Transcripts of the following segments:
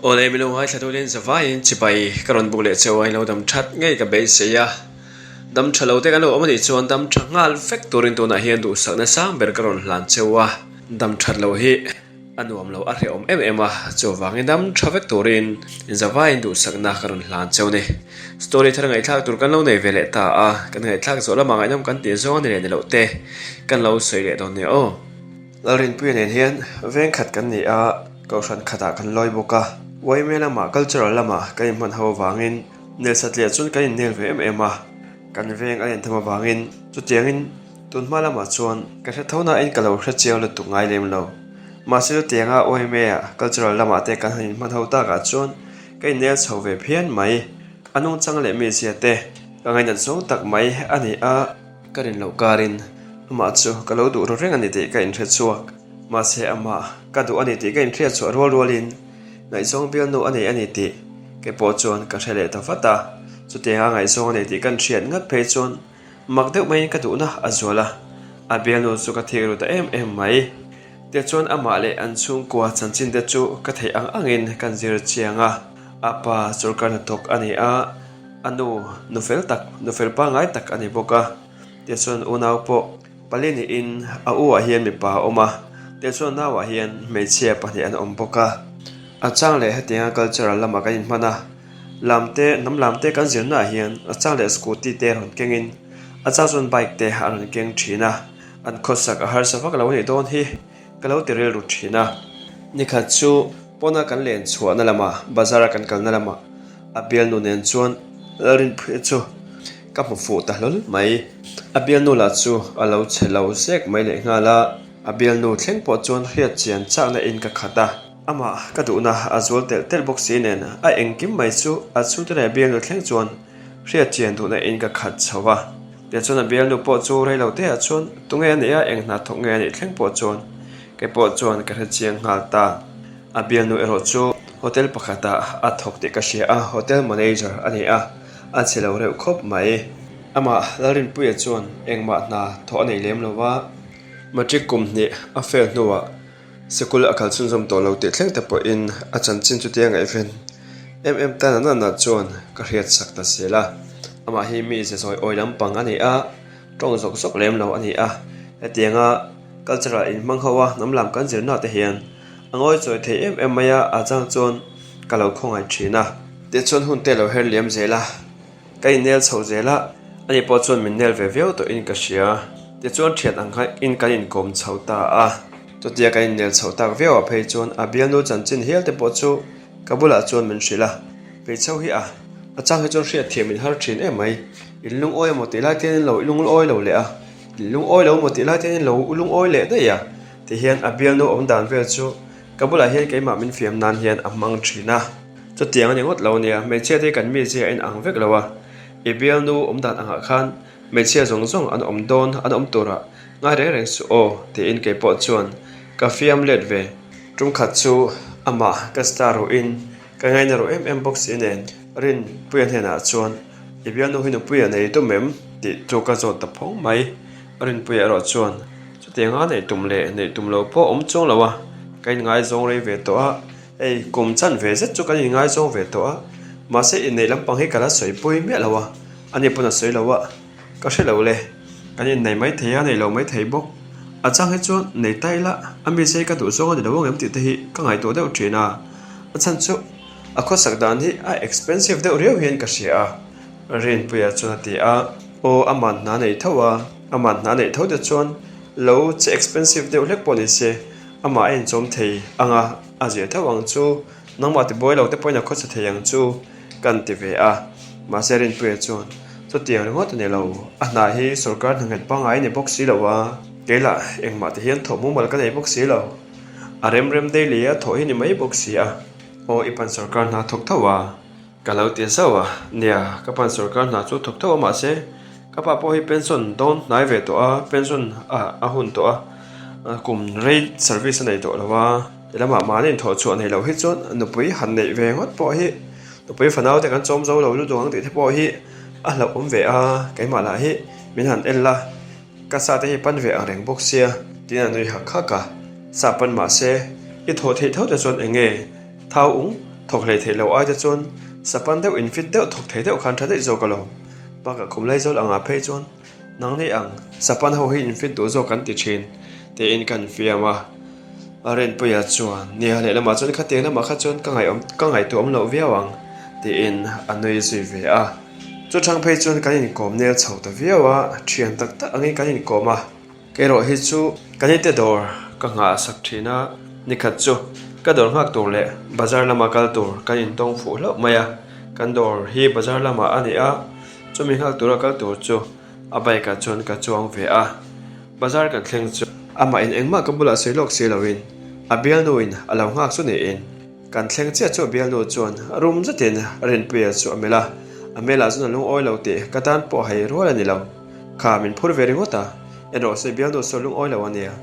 Awle milo ngaithla turin zavaiin chibai ka rawn buk leh cheu a, ilo dam that ngei ka beisei a. Dam tha lo te kan lo awm anih chuan dam tha nghal vek turin tunah hian duhsakna sang ber ka rawn hlan cheu a. Dam that lo hi a nuam lo a hrehawm em em a, chuvangin dam tha vek turin zavaiin duhsakna ka rawn hlan cheu a ni. Story thar ngaihthlak tur kan lo nei ve leh ta a, kan ngaihthlak zawh lamah ngaihnawm kan tih zawng a ni leh ni loh te kan lo sawi leh dawn nia aw. Lalrinpuia nen hian veng khat kan ni a, kohhran khatah kan lawi bawk a. Yma lamah cultural lamah kan inhman ho avangin nel satliah chuan kan innel ve em em a, kan veng a intham avangin chutiangin tunhma lamah chuan ka hre tho nain ka lo hre chiang lutuk ngai lem lo. Mahse chutianga yma ah cultural lamah te kan han inhman ho takah chuan ka innel chho ve phian mai. A nungchang leh mizia te ka ngainat zawng tak mai a ni a. Ka rin loh karin amah chu ka lo duh ru reng a ni tih ka inhre chhuak. Mahse amah ka duh a ni tih ka inhriat chhuah rual rualin ngaihzawng bialnu a nei a ni tih kei pawh chuan ka hre leh ta vat a. Chutianga ngaihzawng a nei tih kan hriat ngat phei chuan mak deuh maiin ka duhna a zual a, a bialnu chu ka thik ru ta em em mai. Tichuan amah leh an chhungkua chanchin te chu ka theih ang angin kan zir chiang a, a pa sawrkar hnathawk a ni a, A nu, nu fel tak, nu fel pangngai tak a ni bawk a. Tichuan unau pawh pali niin a u ah hian mipa a awm a, tichuan nau ah hian hmeichhia pahnih an awm bawk a. A chang leh hetianga cultural lamah kan inhman a, lam te, hnam lam te kan zirna ah hian a chang leh scooty te rawn kengin a chang chuan bike te a rawn keng thin a, an khawsak a harsa vak lo a nih dawn hi ka lo ti rilru thin a. Nikhat chu pawna kan len chhuahna lamah, bazar a kan kalna lamah A bialnu nen chuan Lalrinpuia chu ka hmu fuh ta hlawl mai. A bialnu lah chu a lo che lo zek mai leh nghal a, a bialnu thleng pawh chuan hriat chian chakna in ka khat a. Amah ka duhna a zual telh telh bawk si nen a engkim mai chu a chhungte leh a bialnu thleng chuan hriat chian duhna in ka khat chho a. Tichuan a bialnu pawh chu rei lo te ah chuan tunge a nih a, eng hna thawk nge a nih thleng pawh chuan kei pawh chuan ka hre chiang nghal ta. A bialnu erawh chu hotel pakhatah a thawk tih ka hria a, hotel manager a ni a, a chhe lo reuh khawp mai. Amah Lalrinpuia chuan engmah hna thawh a nei lem lo va, matric kum hnih a fail hnuah sikul a kal chhunzawm tawh lo tih thleng te pawhin a chanchin chutia ngaihven em em tan a nana chuan ka hriat sak ta zel a. Amah hi mi ze zawi awi lampang a ni a, tawng zawk zawk lem lo a ni a, hetianga cultural inhmang ho a hnam lam kan zirna te hian A ngawi chawi thei em em mai a, a chang chuan ka lo khawngaih thin a. Tichuan hun te lo her liam zel a, ka innel chho zel a, ani pawh chuan min nel ve viau tawhin ka hria. Tichuan thian ang kha in kan inkawm chho ta a. Chutia kan innel chho tak viau ah phei chuan a bialnu chanchin hial te pawh chu ka bulah chuan min hrilh a, Hmeichho hi a, a chang hi chuan hriat thiam in har thin em mai, in lungawi emaw tih lai te hian in lo lungawi lo leh a, in lungawi lo emaw tih lai te hian in lo lungawi leh daih a. Ti hian a bialnu awm dan vel chu ka bulah hian keimah min fiam nan hian a hmang thin a. Chutiang a ni ngawt lo nia, hmeichhia te hi kan mizia a inang vek lo a. I bialnu awm dan angah khan hmeichhia zawng zawng an awm dawn, an awm turah ngai reng reng suh aw tiin kei pawh chuan ka fiam let ve. Tum khat chu amah ka star ruhin ka ngaina ruh em em bawk si nen Rinpuia hnenah chuan i bialnu hi nupuia nei tum em tih chu ka zawt ta phawng mai. Rinpuia erawh chuan Chutianga neih tum leh neih tum lo pawh awm chuang lo a, ka inngaizawng rei ve tawh a, hei kum chan ve zet chu kan inngaizawng ve tawh a, mahse inneih lampang hi ka la sawipui miah lo a, ani pawn a sawi lo a, ka hre lo le, kan innei mai thei a, nei lo mai thei bawk, a chang hi chuan nei ta ila a mi sei ka duh zawng a ni lo ang em tih te hi ka ngaihtuah deuh thin a, a chhan chu a khawsak dan hi a expensive deuh riau hian ka hria a, Rinpuia chuan a ti a, aw a man hna nei tho a. Amah hna neih tho te chuan lo che expensive deuh hlek pawh ni se, amah a inchawm thei ang a, a zir tho ang chu, nangmah tibuai lo te pawhin a khawchhe thei ang chu kan ti ve a. Mahse Rinpuia chuan chutiang ringawt a ni lo, a hna hi sawrkar hna nghet pangngai a ni bawk si lo a, kei lah engmah ti hian thawh mumal ka nei bawk si lo, a rem rem daily a thawh hi ni mai bawk si a. Aw i pan sawrkar hna thawk tho a. Ka lo ti zauh a, nia, ka pan sawrkar hna chu thawk tho a mahse ka pa pawh hi pension dawn hnai ve tawh a, pension a a hun tawh a, kum rei service a nei tawh lo a, ti lamah mahni inthawh chhuah nei loh hi chuan nupui han neih ve ngawt pawh hi nupui fanau te kan chawm zo lo lutuk ang tih te pawh hi a hlauh awm ve a, keimah lah hi min han en la, ka sa te hi pan ve ang reng bawk sia tiin a nui hak hak a, sa pan mahse i thawh theih tho te chuan eng nge thau ung? Thawk hlei theih loh ai te chuan sapan deuh in fit deuh thawk thei deuh khan tha daih zawk alawm. Bakah khum Laizawl angah phei chuan nang nei ang sapan ho hi in fit duh zawk kan ti thin tiin kan fiam a. A Rinpuia chuan nia lehlamah chuan khatiang lamah kha chuan ka ngaihawm ka ngaihtuah awm loh viau ang tiin a nui zui ve a. Chu thang phei chuan kan inkawm nel chho ta viau a, thian tak tak angin kan inkawm a. Kerawh hi chu ka nite dawr ka nghah sak thin a, nikhat chu ka dawr nghak tur leh bazar lama kal tur kan intawng fuh hlauh mai a, kan dawr hi bazar lamah a ni a, chumi nghak tura kal tur chu a bike ah chuan ka chuang ve a, bazar kan thleng chu amah in engmah ka bulah sawi lawk si loin a bialnu in a lo nghak chu niin kan thleng chiah chu a bialnu chuan rum zetin Rinpuia chu a melh a, a hmelah chuan a lungawi lo tih ka tan pawh hai rual a ni lo. Kha min phur ve ringawt a, erawh sawi bialnu saw lungawi lo a nia.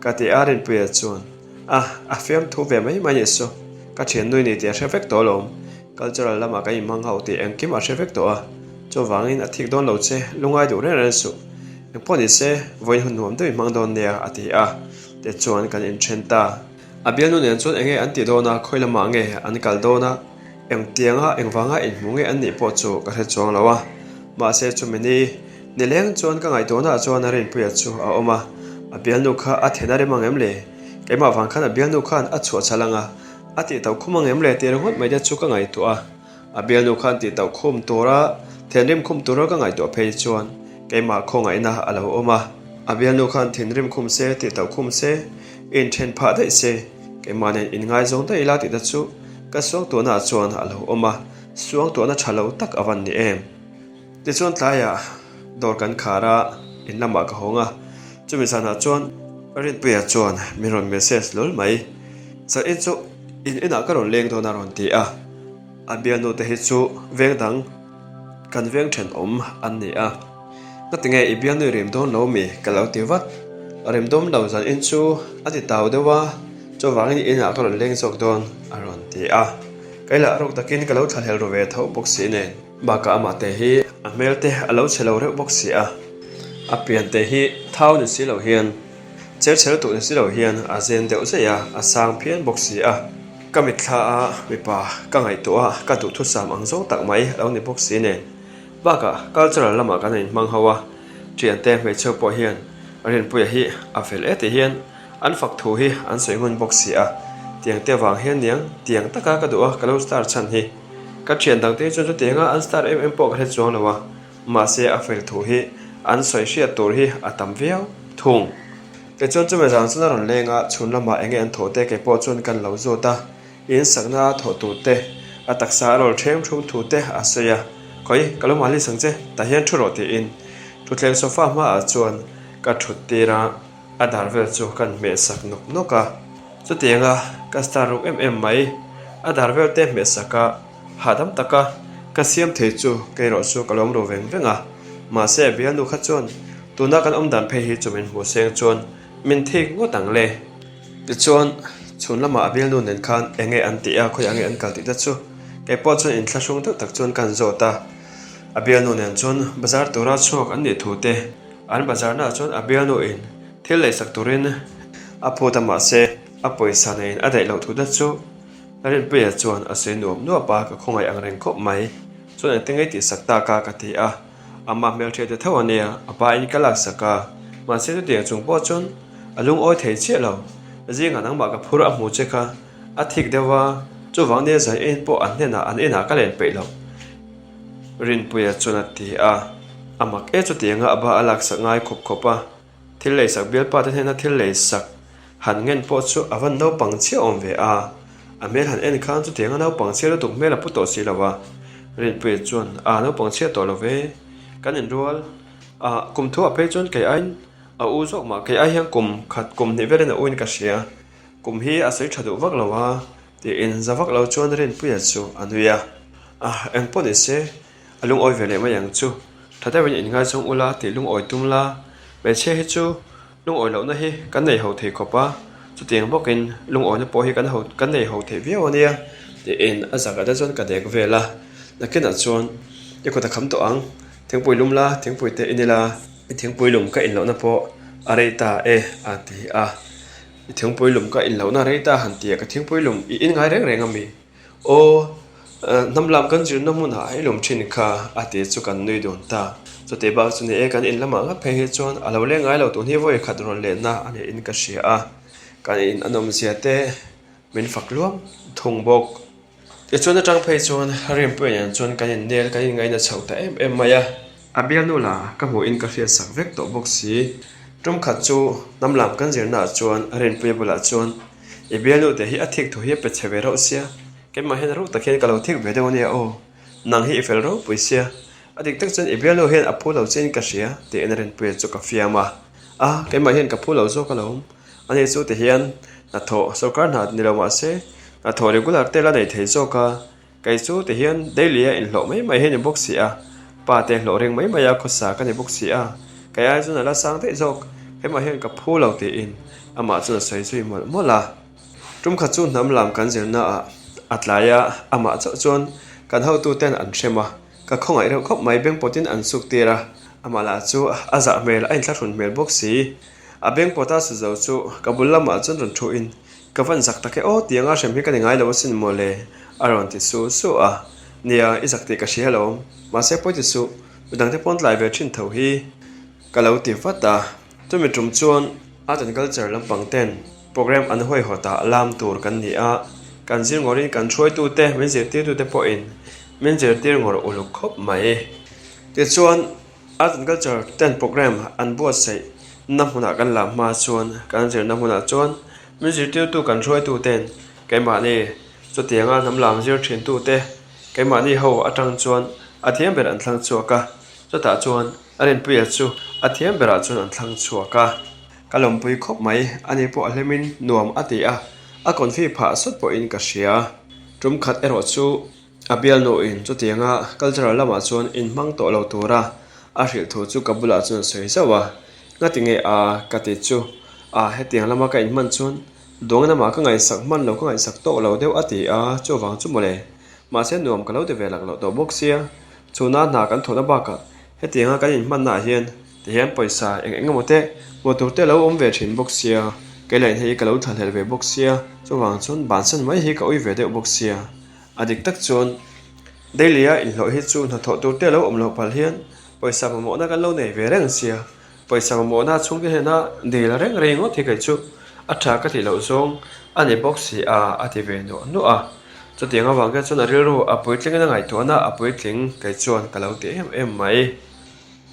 Ka ti a Rinpuia chuan, A, a fiamthu ve mai mai nih chu, ka thiannui ni tih a hre vek tawh alawm, cultural lamah kan inhmang ho tih engkim a hre vek tawh a, chuvangin a thik dawn lo che, lungai duh reng reng suh. Engpawh ni se, vawiin hun nuam deuh i hmang dawn nia a ti a, tichuan kan inthen ta. A bialnu nen chuan enge an tih dawn a, khawi lamah nge an kal dawn a, engtianga engvanga inhmu nge an nih pawh chu ka hre chuang lo a. Mahse chumi ni nileng chuan ka ngaihtuahnaah chuan a Rinpuia chu a awm a, a bialnu kha a then a rem ang em le? Keimah vang khan a bialnu khan a chhuah chhal ang a, a tih tauh khum ang em le tih ringawt mai te chu ka ngaihtuah a. A bialnu khan tih tauh khum tura thinrim khum tura ka ngaihtuah phei chuan keimah khawngaihna a lo awm a. A bialnu khan thinrim khum se, tih tauh khum se, inthen phah daih se, keimah nen inngaizawng daih ila tih te chu ka suangtuahnaah chuan a lo awm a, suangtuahna tha lo tak a van ni em. Tichuan tlaiah dawr kan khar a, in lamah ka hawng a, chumi zanah chuan Rinpuia chuan min rawn message lul mai. Zan in chu in inah ka rawn leng dawn a rawn ti a. A bialnu te hi chu veng dang kan veng thenawm an ni a, ngatinge i bialnu i rem dawn lo mi ka lo ti vat, rem dawn lo zan in chu a ti tau deuh a, chuvangin i inah ka rawn leng zawk dawn a rawn ti a, kei lah ruk takin ka lo thlahlel ru ve tho bawk si nen. Bakah amah te hi a hmel te a lo chhe lo reuh bawk si a, a pian te hi thau ni si lo hian cher chher tuh ni si lo hian a zen deuh zeih a, a sang phian bawk si a. Ka mitthla a mipa ka ngaihtuah a, ka duhthusam ang zawng tak mai a lo ni bawk si nen. Bakah cultural lamah kan inhmang ho a, thiante hmeichheu pawh hian Rinpuia hi a fel e tih hian an fak thu hi an sawi ngun bawk si a, tiang te vang hian niang tiang taka ka duh a ka lo star chhan hi. Ka thian dangte chuan chutianga an star em em pawh ka hre chuang lo a, mahse a fel thu hi an sawi hriat tur hi a tam viau thung. Tichuan chumi zan chuan a rawn leng a, chhun lamah enge an thawh te kei pawh chuan kan lo zawt a, in sakna a thawh tur te, a taksa a rawl ṭhem ṭhum thu te a sawi a, Khawi, ka lo mahli sang che, tah hian ṭhu rawh tiin thutthleng sofa hmaah chuan ka ṭhut tir a, a dar vel chu kan hmeh sak nawk nawk a, chutianga ka star ruk em em mai, a dar vel te hmeh sak a, hahdam taka ka siam thei chu kei rawh chu ka lawm ru veng veng a, mahse bialnu kha chuan Tuna kan awm dan phei hi chu min hmuh seng chuan min thik ngawt ang le. Tichuan, chhun lamah a bialnu nen khan eng nge an tih a, khawiah nge an kal tih te chu kei pawh chuan inthlahrung deuh tak chuan kan zawt a. A bialnu nen chuan bazar tura chhuak an nih thu te, an bazarnaah chuan a bialnu in thil leisak turin a phut a mahse a pawisa neiin a daih loh thu te chu Rinpuia chuan a sawi nuap nuap a, ka khawngaih ang reng khawp mai. Chuan engtin nge i tihsak tak a ka ti a. Amah hmelhriat te tho a nia, a pa in ka laksak a, mahse chutiang chung pawh chuan a lungawi thei chiah lo. Zingah nangmah ka phur a hmu che kha a thik deuh a, chuvang nia zai en pawh an hnenah an inah ka len peih lo. Rinpuia chuan a ti a, a mak e chutianga a ba a laksak ngai khawp khawp a. Thil leisak bialpa te hnena thil leisak han ngen pawh chu a van naupang chhiah awm ve a, a hmel han en khan chutianga naupang chhiah lutuk hmel a pu tawh si lo a. Rinpuia chuan, A naupang chhiah tawh lo ve, kan inrual a, kum thu ah phei chuan kei aiin a u zawk mah, kei ai hian kum khat kum hnih velin a u in ka hria, kum hi a sawi tha duh vak lo a, tiin za vak lo chuan Rinpuia chu a nui a. A, engpawh ni se, A lungawi ve leh mai ang chu. Tha deuhin inngaizawng ula tih lungawi tum la, hmeichhia hi chu lungawi lohna hi kan nei ho thei khawp a, chutiang bawkin lungawina pawh hi kan ho kan nei ho thei viau a nia tiin a zakah te chuan ka dek vel a. Nakinah chuan i kut a kham tawh ang, thingpui lum la, thingpui te in ila, i thingpui lum ka in lohna pawh a rei ta e a ti a, i thingpui lum ka in lohna a rei ta han ti a, ka thingpui lum i in ngai reng reng a mi? Aw, hnam lam kan zirna hmunah a ilawm thin kha a ti chu kan nui dun ta. Chutih bak chu ni e, kan in lamah nghat phei hi chuan a lo leng ngai lo tun hi vawi khat rawn lehna a niin ka hria a, kan in a nawmzia te min fak luam thung bawk. Tichuan atang phei chuan Rinpuia nen chuan kan innel kan inngaina chho ta em em mai a. A bialnu lah ka hmuhin ka hriatsak vek tawh bawk si. Tum khat chu hnam lam kan zirnaah chuan Rinpuia bulah chuan I bialnu te hi a thik thu hi a pe chhe ve rauh sia, keimah hian rauh tak hian ka lo thik ve deuh ania aw, nang hi i fel ropui sia, a dik tak chuan i bialnu hian a phu lo chiin ka hria tiin Rinpuia chu ka fiam a. A, keimah hian ka phu lo zawk alawm. Ani chu ti hian hnathawh sorkar hna ni lo mah se hnathawh regular te la nei thei zawk a, kei chu ti hian daily a inhlawh mai mai hi a ni bawk si a, pa te hlawh ring mai mai a khawsa ka ni bawk si a, kei ai chuan a la sang daih zawk, hemah hian ka phu lo tiin amah chuan a sawi zui mawlh mawlh a. Tum khat chu hnam lam kan zirna ah a tlai a, amah chauh chuan kan hotu ten an hrem a, ka khawngaih reuh khawp mai bengpawtin an suk tir a, amah lah chu a zah hmel a inthlahrun hmel bawk si. A beng pawta su zo chu ka bul lamah chuan rawn thu in, Ka van zak tak e aw, tianga hrem hi ka ni ngai lo asin maw le, a rawn ti su su a. Nia, i zak tih ka hria alawm, mahse pawi ti suh, midangte pawn tlai ve thin tho hi ka lo ti vat a. Chumi tum chuan Art and Culture lampang ten program an huaihawt ah lam tur kan ni a, kan zir ngawrin kan hruaitute, min zirtirtute pawhin min zirtir ngawr uluk khawp mai. Tichuan. Art and Culture ten program an buatsaih na hmunah kan lam hma chuan kan zirna hmunah chuan min zirtirtu kan hruaitu ten keimahni chutianga hnam lam zir thin tu te keimahni ho atang chuan a thiam ber an thlang chhuak a, chutah chuan a rinpuia chu a thiam berah chuan an thlang chhuak a. Ka lawmpui khawp mai, ani pawh a hlimin nuam a ti a, a confi phah sawt pawhin ka hria. Tum khat erawh chu. A bialnuin chutianga cultural lamah chuan inhmang tawh lo tura a hrilh thu chu ka bulah chuan a sawi zauh a, Ngati nge a? ka ti chu. A, hetiang lama ka inhman chuan duang lamah ka ngaihsak hman lo, ka ngaihsak tawk lo deuh a ti a, chuvang chu mawle. Mahse nuam ka lo ti ve lak loh tawh bawk sia, chhuna hna kan thawhna bakah hetianga kan inhmannaah hian tihian pawisa eng eng emaw te hmuh tur te a lo awm ve thin bawk sia, kei lahin hei ka lo thlahlel ve bawk sia, chuvang chuan bansan mai hi ka ui ve deuh bawk sia. A dik tak chuan daily a inhlawh hi chu hnathawh tur te a lo awm loh palh hian pawisa mamawhna kan lo nei ve reng sia, pawisa mamawhna chhungte hnena dil reng reng ngawt hi kei chu a tha ka tih loh zawng a ni bawk si a, a ti ve nuah nuah a. Chutiang avang kha chuan a rilru a puitlingin a ngaihtuahna a puitling kei chuan ka lo ti em em mai.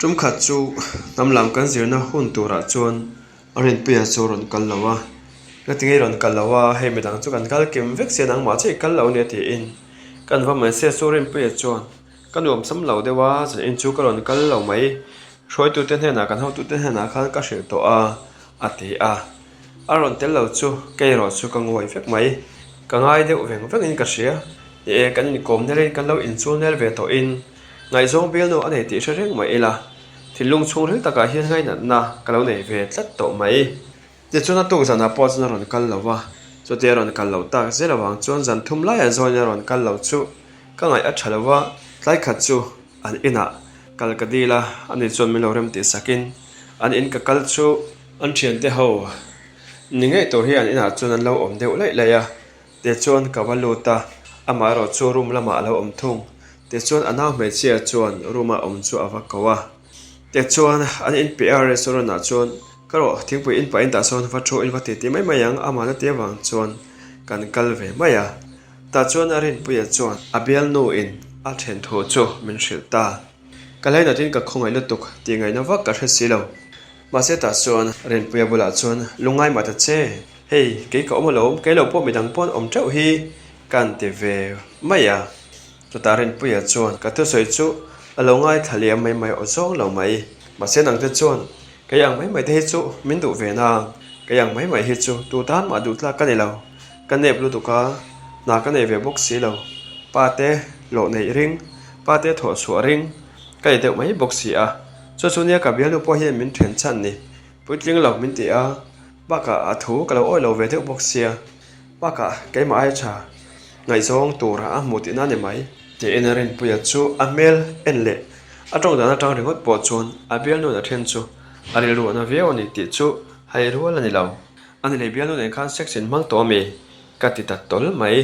Tum khat chu hnam lam kan zirna hun turah chuan A rinpuia chu a rawn kal lo a, Ngati nge i rawn kal lo a, hei midang chu kan kal kim vek sia nangmah chiah i kal lo nia tiin kan va mai sia chu Rinpuia chuan ka nuam sam lo deuh a, zan in chu ka rawn kal lo mai, hruaitute hnenah kan hotute hnenah khan ka hrilh tawh a a ti a, a rawn tel lo chu kei erawh chu ka nguai vek mai, ka ngai deuh veng vengin ka hria, ni e kan inkawm nel in kan lo inchul nel ve tawhin ngaihzawng bialnu a nei tih hre reng mai ila. Thinlung chhungril takah hian ngainatna ka lo nei ve tlat tawh mai. Tichuan a tuk zanah pawh chuan a rawn kal lo va, chutia a rawn kal loh tak zel avang chuan zan thum laiah zawin a rawn kal lo chu ka ngaih a tha lo va, tlai khat chu an inah kal ka dil a, ani chuan min lo rem tih sakin an in ka kal chu an thiante ho ni ngei tur hi an inah chuan an lo awm deuh laih laih a, Tichuan ka va lut a, amah erawh chu room lamah a lo awm thung. Tichuan a nau hmeichhia chuan room a awm chu a va ko a. Tichuan an inpiah a restaurant ah chuan ka rawh thingpui in pahin tah sawn va thu in va titi mai mai ang amah na ti avang chuan kan kal ve mai a. Tah chuan a rinpuia chuan a bialnu in a then thu chu min hrilh ta. Ka lainatin ka khawngaih lutuk tih ngaihna vak ka hre si lo. Mahse tah chuan Rinpuia bulah chuan lungngai mah ta che. Hei, kei ka awm alawm, kei lo pawh midang pawn awm teuh hi ka han ti ve mai a. Chutah Rinpuia chuan ka thusawi chu a lo ngaithla liam mai mai aw zawng lo mai. Mahse nangte chuan kei ang mai mai te hi chu min duh ve na, kei ang mai mai hi chu tu tan mah duh tlak ka ni lo, ka nep lutuk a, hna ka nei ve bawk si lo, pa te lawh neih ring, pa te thawh chhuah ring ka ni deuh mai bawk si a, chu chu nia ka bialnu pawh hian min then chhan ni, puitling lo min ti a. Bakah a thu ka lo awih lo ve deuh bawk sia, bakah keimah ai tha ngaihzawng tur a hmu tihna a ni mai. Tiin Rinpuia chu a hmel en leh a tawng dan atang ringawt pawh chuan a bialnu a then chu a rilru a na viau a ni tih chu hai rual a ni lo. A ni leh bialnu nen khan sex in hmang tawh a mi? Ka ti ta tawl mai.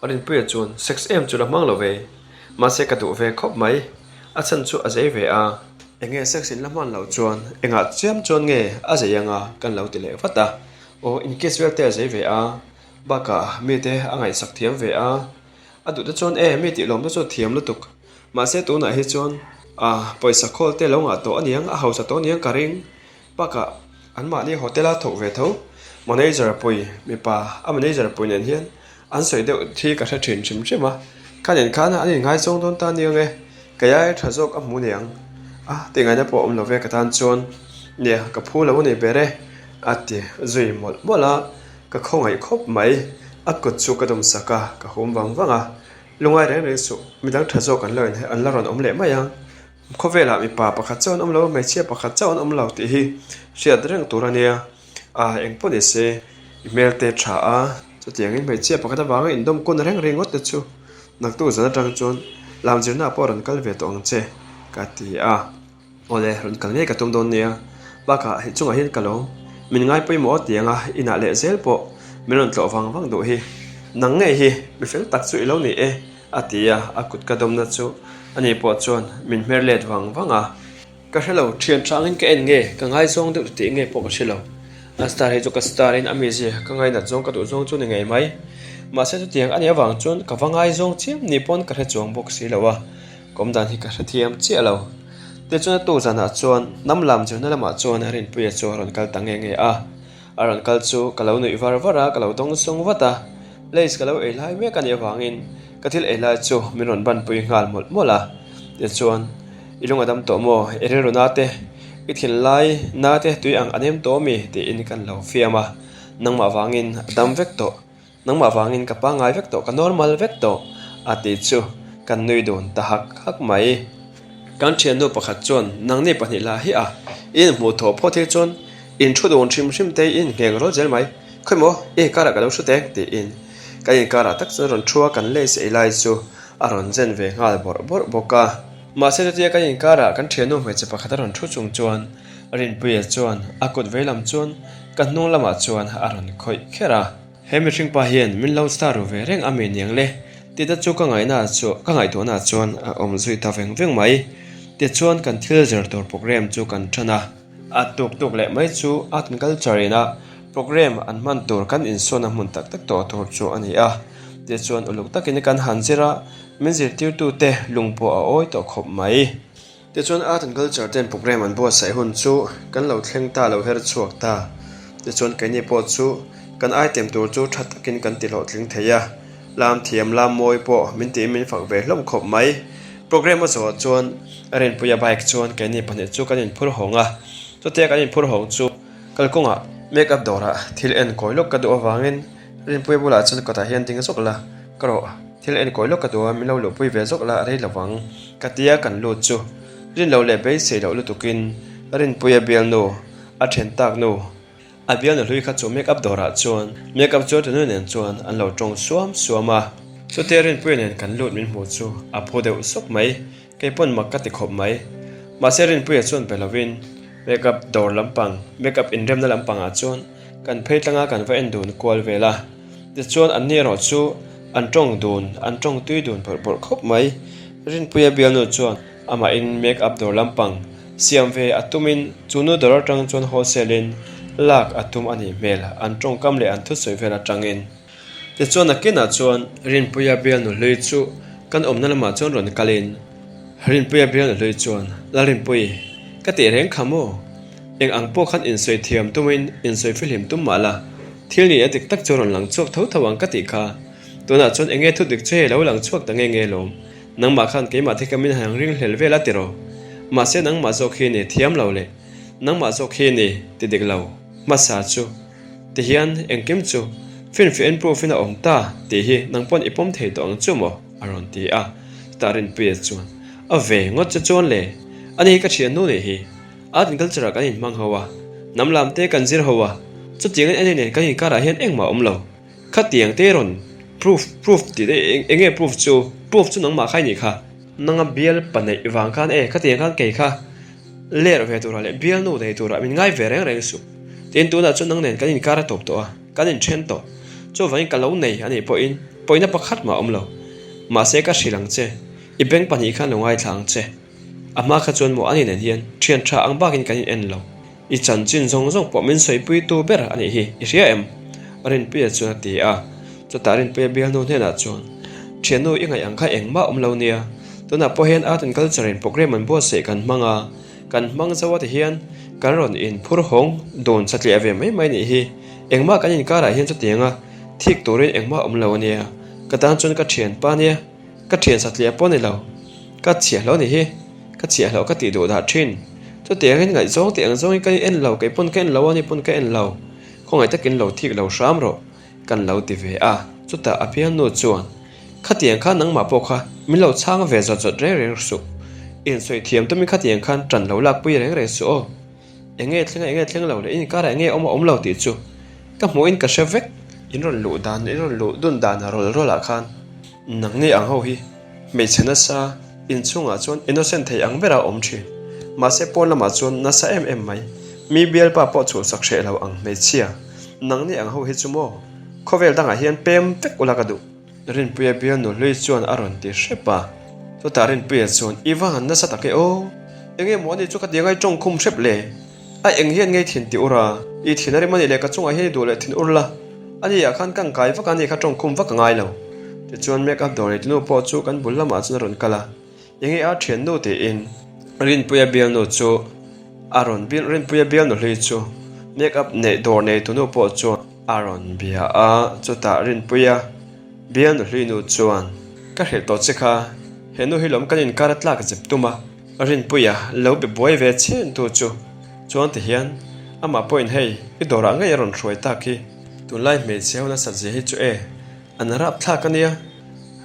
Rinpuia chuan, Sex em chu la hmang lo ve, mahse ka duh ve khawp mai, a chhan chu a zei ve a. Enge sex in la hman loh chuan engah chiam chuan nge a zei anga kan lo ti leh vat a. Aw in kiss vel te a zei ve a, bakah mite a ngaihsak thiam ve a. A duh te chuan e mi tih lawm te chu thiam lutuk. Mahse tunah hi chuan a pawisa khawl te lo ngah tawh aniang, a hausa tawh aniang ka ring. Bakah anmahni hotel a thawk ve tho. Manager pui mipa a manager pui nen hian an sawi deuh thi ka hre thin hrim hrim a. Kha nen khan an inngaizawng dawn ta aniang e. Kei ai tha zawk a hmu niang a tih ngaihna pawh a awm lo ve ka tan chuan nia ka phu lo a ni ber e a ti zui mawlh mawlh a. Ka khawngaih khawp mai. A kut chu ka dawm sak a, ka hum vang vang a. Lungai reng reng suh, midang tha zawk an lo in an la rawn awm leh mai ang. Khawvelah mipa pakhat chauh an awm lo, hmeichhia pakhat chauh an awm lo tih hi hriat reng tur a nia. A, eng pawh ni se, i hmel te tha a, chutiangin hmeichhia pakhat avanga indawm kun reng reng ngawt te chu naktuk zan atang chuan lam zirnaah pawh rawn kal ve tawh ang che, ka ti a. Awle, rawn kal ngei ka tum dawn nia. Bakah hei chungah hian ka lawm. Min ngai pawimawh aw tianga inah leh zel pawh min rawn tlawh vang vang duh hi. Nang ngei hi mi fel tak chu i lo ni e, a ti a, a kut ka dawmna chu ani pawh chuan min hmer let vang vang a. Ka hre lo, thian hrangin ka en nge, ka ngaizawng deuh tih nge pawh ka hre lo. A star hi chu ka star in a mizia ka ngainat zawng ka duh zawng chu ni ngei mai. Mahse chutiang a nih avang chuan ka va ngaizawng chiam ni pawn ka hre chuang bawk si lo a. Kawm dan hi ka hrethiam chiah lo. Tichuan a tuk zanah chuan hnam lam zirna lamah chuan Rinpuia chu a rawn kal ta nge nge a. A rawn kal chu ka lo nuih var var a, ka lo dawng sung vat a. Lays ka lo ei lai mek a nih avangin ka thil ei lai chu min rawn banpui nghal mawlh mawlh a. Tichuan, I lung a dam tawh maw? I rilru na te, i thinlai na te tui ang a nem tawh mi? tiin kan lo fiam a. Nangmah vangin a dam vek tawh. Nangmah vangin ka pangngai vek tawh, ka normal vek tawh a tih chu kan nui dun ta hak hak mai. Kan thiannu pakhat chuan nangni pahnih lah hi a i inhmuh thawh phawt hi chuan in thu dun hrim hrim te i inngheng rawt zel mai. Khawi maw i inkarah ka lo hru teng tiin kan inkarah tak chuan rawn thu a, kan lace ei lai chu a rawn zen ve nghal bawrh bawrh bawk a. Mahse chutia kan inkarah kan thiannu hmeichhe pakhat a rawn thu chung chuan Rinpuia chuan a kut veilam chuan ka hnung lamah chuan a rawn khawih kher a. He mihring pa hian min lo star ru ve reng a mi niang le tih te chu ka ngaihna chu ka ngaihtuahna chuan a awm zui ta veng veng mai. Tichuan kan thil zir tur program chu kan tan a. A tuk tuk leh mai chu Art and Culture ina program an hman tur kan insawnna hmun tak tak tawh tur chu a ni a. Tichuan uluk takin kan han zir a, min zirtirtute lung pawh a awi tawh khawp mai. Tichuan Art and Culture ten program an buatsaih hun chu kan lo thleng ta lo her chhuak ta. Tichuan keini pawh chu kan item tur chu tha takin kan ti hlawhtling thei a, lam thiam lam mawi pawh min tiin min fak ve hlawm khawp mai. Program a zawhah chuan Rinpuia bike chuan keini pahnih chu kan inphur hawng a, chutia kan inphur hawng chu kalkawngah make up dawrah thil en kawi lawk ka duh avangin Rinpuia bulah chuan kawtah hian ding zawk la ka rawh. Thil enkawi lawk ka duh a, min lo luhpui ve zawk la a rei lovang ka tia kan lut chu rin lo leh beisei loh lutukin Rinpuia bialnu a then tak nu a bialnu hlui kha chu make up dawrah chuan make up chuan tunu nen chuan an lo tawng suam suam a. Chutia Rinpuia nen kan lut min hmuh chu a phu deuh sawk mai, kei pawn mak ka ti khawp mai. Mahse Rinpuia chuan pe lovin make up dawr lampang make up inremna lampangah chuan kan phei tlanga kan va en dun kual vel a. Tichuan anni erawh chu an tawng dun, an tawng tui dun bawrh bawrh khawp mai. Rinpuia bialnu chuan amahin make up dawr lampang siam ve a tumin chu nu dawr atang chuan wholesale in lak a tum a nih hmel an tawngkam leh an thusawi vel atangin. Tichuan nakinah chuan Rinpuia bialnu hlui chu kan awmna lamah chuan rawn kalin Rinpuia bialnu hlui chuan, Lalrinpui, ka tih reng kha maw? Eng ang pawh khan insawi thiam tumin insawi fihlim tum mah la, thil ni a dik tak chu rawn lang chhuak tho tho ang ka tih kha. Tunah chuan enge thu dik chu hei lo lang chhuak ta nge nge lawm. Nangmah khan keimah te kha min han ring hlel vel a tiraw? Mahse nangmah zawk hi ni thiam lo leh nangmah zawk hi ni ti dik lo hmasa chu tihian engkim chu finfiah in proof in a awm ta tih hi nang pawn i pawm thei tawh ang chu maw? a rawn ti a. Chutah Rinpuia chuan a ve ngawt che chuan le, ani hi ka thiannu nih hi. Art and culture ah kan inhmang ho a, hnam lam te kan zir ho a, chutiangin ene nen kan inkarah hian engmah a awm lo. Khatiang te rawn proof proof tih te eng nge proof chu, proof chu nangmah kha i nih kha. Nanga bial pa neih vang khan e khatiang khan kei kha ler ve turah leh bialnu nei turah min ngai ve reng reng suh. Tin tunah chuan nang nen kan inkar a tawp tawh a, kan inthen tawh. Chuvangin ka lo nei a nih pawhin. Pawina pakhat mah a awm lo. Mahse ka hrilh ang che, i beng pahnih khan lo ngaithla ang che. A hma kha chuan maw ani nen hian thian tha ang bakin kan in en lo. I chanchin zawng zawng pawh min sawipuitu ber a nih hi, i hria em? Rinpuia chuan a ti a. Chutah Rinpuia bialnu hnenah chuan, Thiannu i ngaih ang kha engmah awm lo nia. Tunah pawh hian Art and Culture in programme an buatsaih kan hmang a, kan hmang zo a ti hian kan rawn inphur hawng dun satliah ve mai mai nih hi. Engmah kan inkarah hian chutianga thik turin engmah awm lo a nia. Ka tan chuan ka thianpa nia. Ka thian satliah pawh ni lo. Ka chhiahlo ni hi. Ka chhiahlo ka tih duh dah thin. Chutiangin ngaihzawng tih ang zawngin ka en lo, kei pawn ka en lo a, ni pawn ka en lo. Khawngaih takin lo thik lo hram rawh kan lo ti ve a. Chutah a piannu chuan, Khatiang khan nangmah pawh kha min lo chhang ve zawt zawt reng reng suh. Insawi thiam tumin khatiang khan tan lo lakpui reng reng suh aw. Enge thleng a enge thleng lo leh inkarah enge awm a awm lo tih chu ka hmuhin ka hre vek. In rawn luh dan, in rawn luh dun dan a rawl rawl ah khan nangni ang ho hi hmeichhe nasa inchhungah chuan innocent thei ang berah a awm thin. Mahse pawn lamah chuan nasa em em mai. Mi bialpa pawh chhuhsak hreh lo ang hmeichhia nangni ang ho hi chu maw khawvel dangah hian pem vek ula ka duh. Rinpuia bialnu hlui chuan a rawn ti hrep a, chutah Rinpuia chuan, I va han nasa tak e aw, enge maw ani chu ka ti angai tawng khum hrep le, a eng hian ngei thin ti ur a, i thin a rim a nih leh ka chungah hian i duh leh thin ur la, ani ah khan ka angkai vak a ni kha tawng khum vak a ngai lo. Tichuan make up dawr neitunu pawh chu kan bul lamah chuan a rawn kal a, enge a thiannu tiin Rinpuia bialnu chu a rawn Rinpuia bialnu hlui chu make up neih dawr neitunu pawh chuan A rawn bia a, chutah Rinpuia bialnu hluinu chuan, Ka hrilh tawh che kha, he nu hi lawm kan inkar a tlak zep tum a, Rinpuia lo be buai ve chhen tu chu chuan ti hian amah pawhin hei i dawrah ngei a rawn hruai tak hi, tunlai hmeichhe ho nasat zia hi chu e, an rap thlak a nia,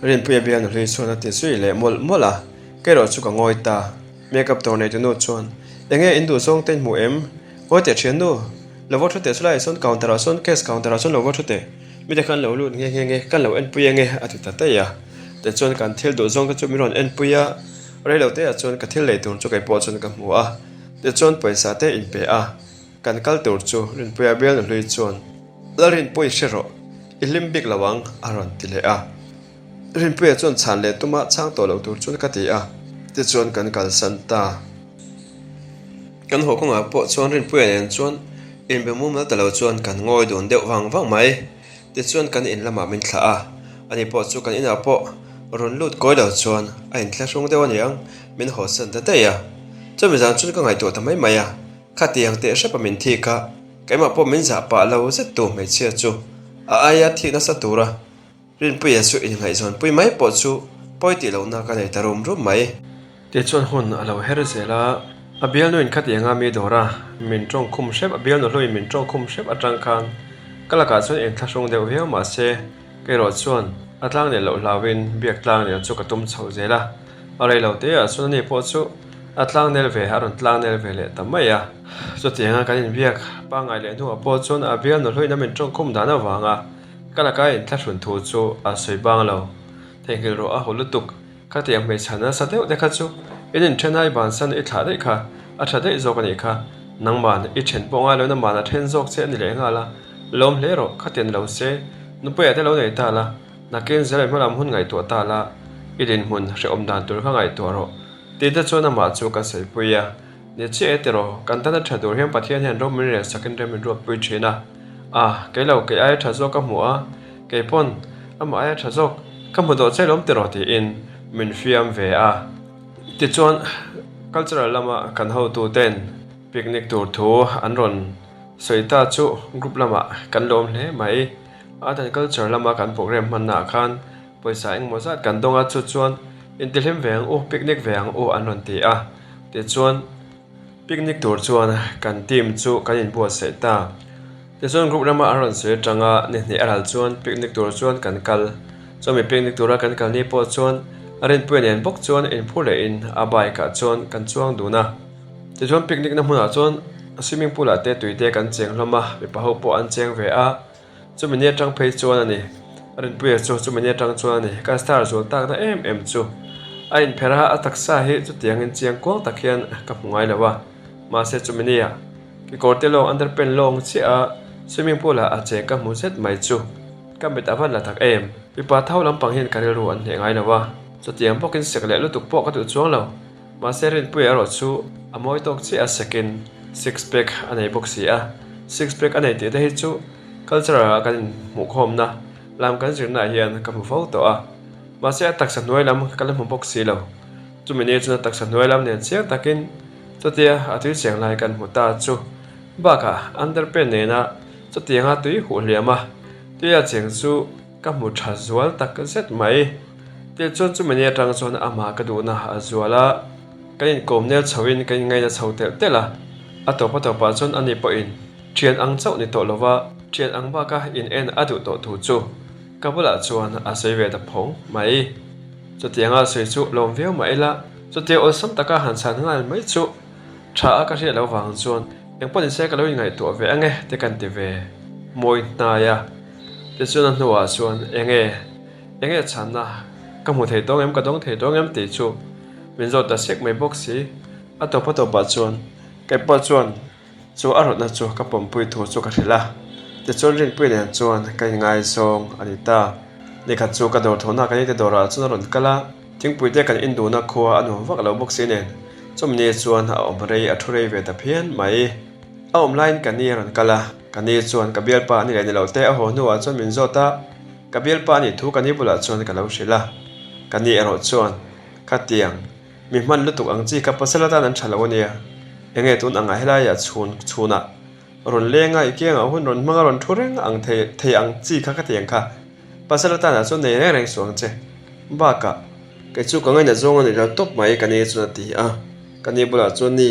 Rinpuia bialnu hlui chuan a ti zui leh mawlh mawlh a, kei erawh chu ka ngawi ta. Makeup dawr nei tunu chuan, Enge in duh zawng te in hmu em? Ngawi teh thiannu, lo va thu teh chulaiah sawn counter ah sawn cash counter ah sawn lo va thu teh, mite khan lo lut nghe nghe nge, kan lo enpui ange a ti ta daih a. Tichuan kan thil duh zawng te chu min rawn enpui a, reilo te ah chuan ka thil lei tur chu kei pawh chuan ka hmu a, tichuan pawisa te in pe a, kan kal tur chu Rinpuia bialnu hlui chuan, Lalrinpui hre rawh, i hlim bik lo ang a rawn ti leh a. Rinpuia chuan chhan leh tuma chhang tawh loh tur chuan ka ti a, tichuan kan kalsan ta. Kan haw kawngah pawh chuan Rinpuia nen chuan inbe mumal ta lo chuan kan ngawi dun deuh vang vang mai. Tichuan kan in lamah min thlah a, ani pawh chu kan inah pawh rawn lut kawi lo chuan a inthlahrung deuh aniang min hawsan ta daih a. Chumi zan chuan ka ngaihtuah ta mai mai a, khatiang teh hrepa min thik a, keimah pawh min zah pah lo zet tu hmeichhia chu a aia thik nasa tura Rinpuia chu inngaihzawnpui mai pawh chu pawi tih lohna ka nei ta rum rum mai. Tichuan hun a lo her zel a, a bialnuin khatianga mi dawr a, min tawng khum hrep, a bialnu hluin min tawng khum hrep atang khan ka lakah chuan inthlahrung deuh viau mahse keirawh chuan a tlang nel loh hlauin biak tlang nel chu ka tum chho zel a, a rei lo te ah chuan ani pawh chu a tlang nel ve a rawn tlang nel ve leh ta mai a. Chutianga kan inbiak pangngai leh hnuah pawh chuan a bialnu hluin a min tawng khum dan avanga Ka laka inthlahrun thu chu a sawi bang lo. Theihnghilh rawh a haw lutuk. Khatiang hmeichhe nasa deuh te kha chu in inthen a i bansan i thlah daih kha a tha daih zawk a nih kha. Nangman i then pawh ngai loin aman a then zawk che a ni leh nghal a. Lawm hle rawh, khatiang ni lo se nupuiah te lo nei ta la, nakin zel hmalam hun ngaihtuah ta la, i dinhmun hrehawm dan tur kha ngaihtuah rawh. Tih te chuan amah chu ka sawipui a. Ni chiah e tiraw, kan tana tha tur hian Pathian hian ro min rel sakin rem min ruatpui thin a. A, kei lo, kei aia tha zawk ka hmu a, kei pawn amah aia tha zawk ka hmu dawh che lawm tiraw tiin min fiam ve a. Tichuan, cultural lama kan hotuten picnic tur thu an rawn sawi ta chu group lamah kan lawm hle mai. Art and culture lama kan program hmannaah khan Pawisa engmaw zat kan dawng a, chu chuan intihlim ve ang u, picnic ve ang u an rawn ti a. Tichuan picnic tur chuan kan team chu kan inbuatsaih ta. Tichuan group lama an rawn sawi atanga ni hnih a ral chuan picnic tur chuan kan kal. Chumi picnic tura kan kal ni pawh chuan a rinpuia nen bawk chuan inphur lehin a bike ah chuan kan chuang dun a. Tichuan picnic na hmunah chuan swimming pool ah te tui te kan cheng hlawm a, mipa ho pawh an cheng ve a. Chumi ni atang phei chuan a ni. Rinpuia chu chumi ni atang chuan a ni. Ka star zual takna em em chu. A inpherh a, a taksa hi chutiangin chiang kuang tak hian ka hmu ngai lo a. Mahse chumi nia kekawrte lawng underpant lawng chiah a swimming pool ah a cheng ka hmu zet mai chu. Ka mit a van la tak em? Mipa thau lampang hian ka rilru an hneh ngai lo a, chutiang bawkin sek leh lutuk pawh ka duh chuang lo. Mahse Rinpuia erawh chu a mawi tawk chiah a sekin six pack a nei bawk si a, six pack a nei tih te hi chu cultural ah kan inhmuhkhawmna lam kan zirna ah hian ka hmu fo tawh a, mahse a taksa hnuai lam ka la hmu bawk si lo. Chumi ni chuan a taksa hnuai lam nen chiang takin chutia a tui cheng lai kan hmu ta chu bakah underpant nena chutianga tui huh hliam a tuia cheng chu ka hmu tha zual tak zet mai. Tichuan chumi ni atang chuan amah ka duhna a zual a, kan inkawm nel chhoin kan inngaina chho telh telh a, a tawp a tawpah chuan ani pawhin thian ang chauh ni tawh lova thian ang baka in en a duh tawh thu chu ka bulah chuan a sawi ve ta phawng mai. Chutianga sawi chu lawm viau mah ila, chutia awlsam taka han chhan nghal mai chu tha a ka hriat loh vang chuan engpawh nise ka lo inngaihtuah ve ange te kan ti ve mawi hnai a. Tichuan a hnuah chuan enge enge chhanna ka hmu thei tawng em ka dawng thei tawng em tih chu min zawt ta sek mai bawk si. A tawp a tawpah chuan keipawh chuan Chu a rawtna chu ka pawmpui thu chu ka hrilh a, tichuan Rinpuii nen chuan ka inngaizawng a ni ta. Nikhat chu ka dawr thawhna ka nite dawrah chuan a rawn kal a, thingpui te kan induna khua a nuam vak lo bawk si nen chumi ni chuan a awm rei a thu rei ve ta phian mai. A awm laiin ka ni a rawn kal a, ka ni chuan ka bialpa a ni leh ni lo te a haw hnuah chuan min zawt a, ka bialpa a nih thu ka ni bulah chuan ka lo hrilh a, ka ni erawh chuan khatiang Mi hman lutuk ang chi kha pasal atan an tha lo ania. Enge tun angah helaiah chhun chhunah rawn leng a, i kiangah hun rawn hmang a rawn thu reng ang thei thei ang chi kha ka ti ang kha. Pasal atanah chuan nei reng reng suh ang che. Bakah, kei chu ka ngaina zawng a ni lo tawp mai ka ni chuan a ti a. Ka ni bulah chuan ni,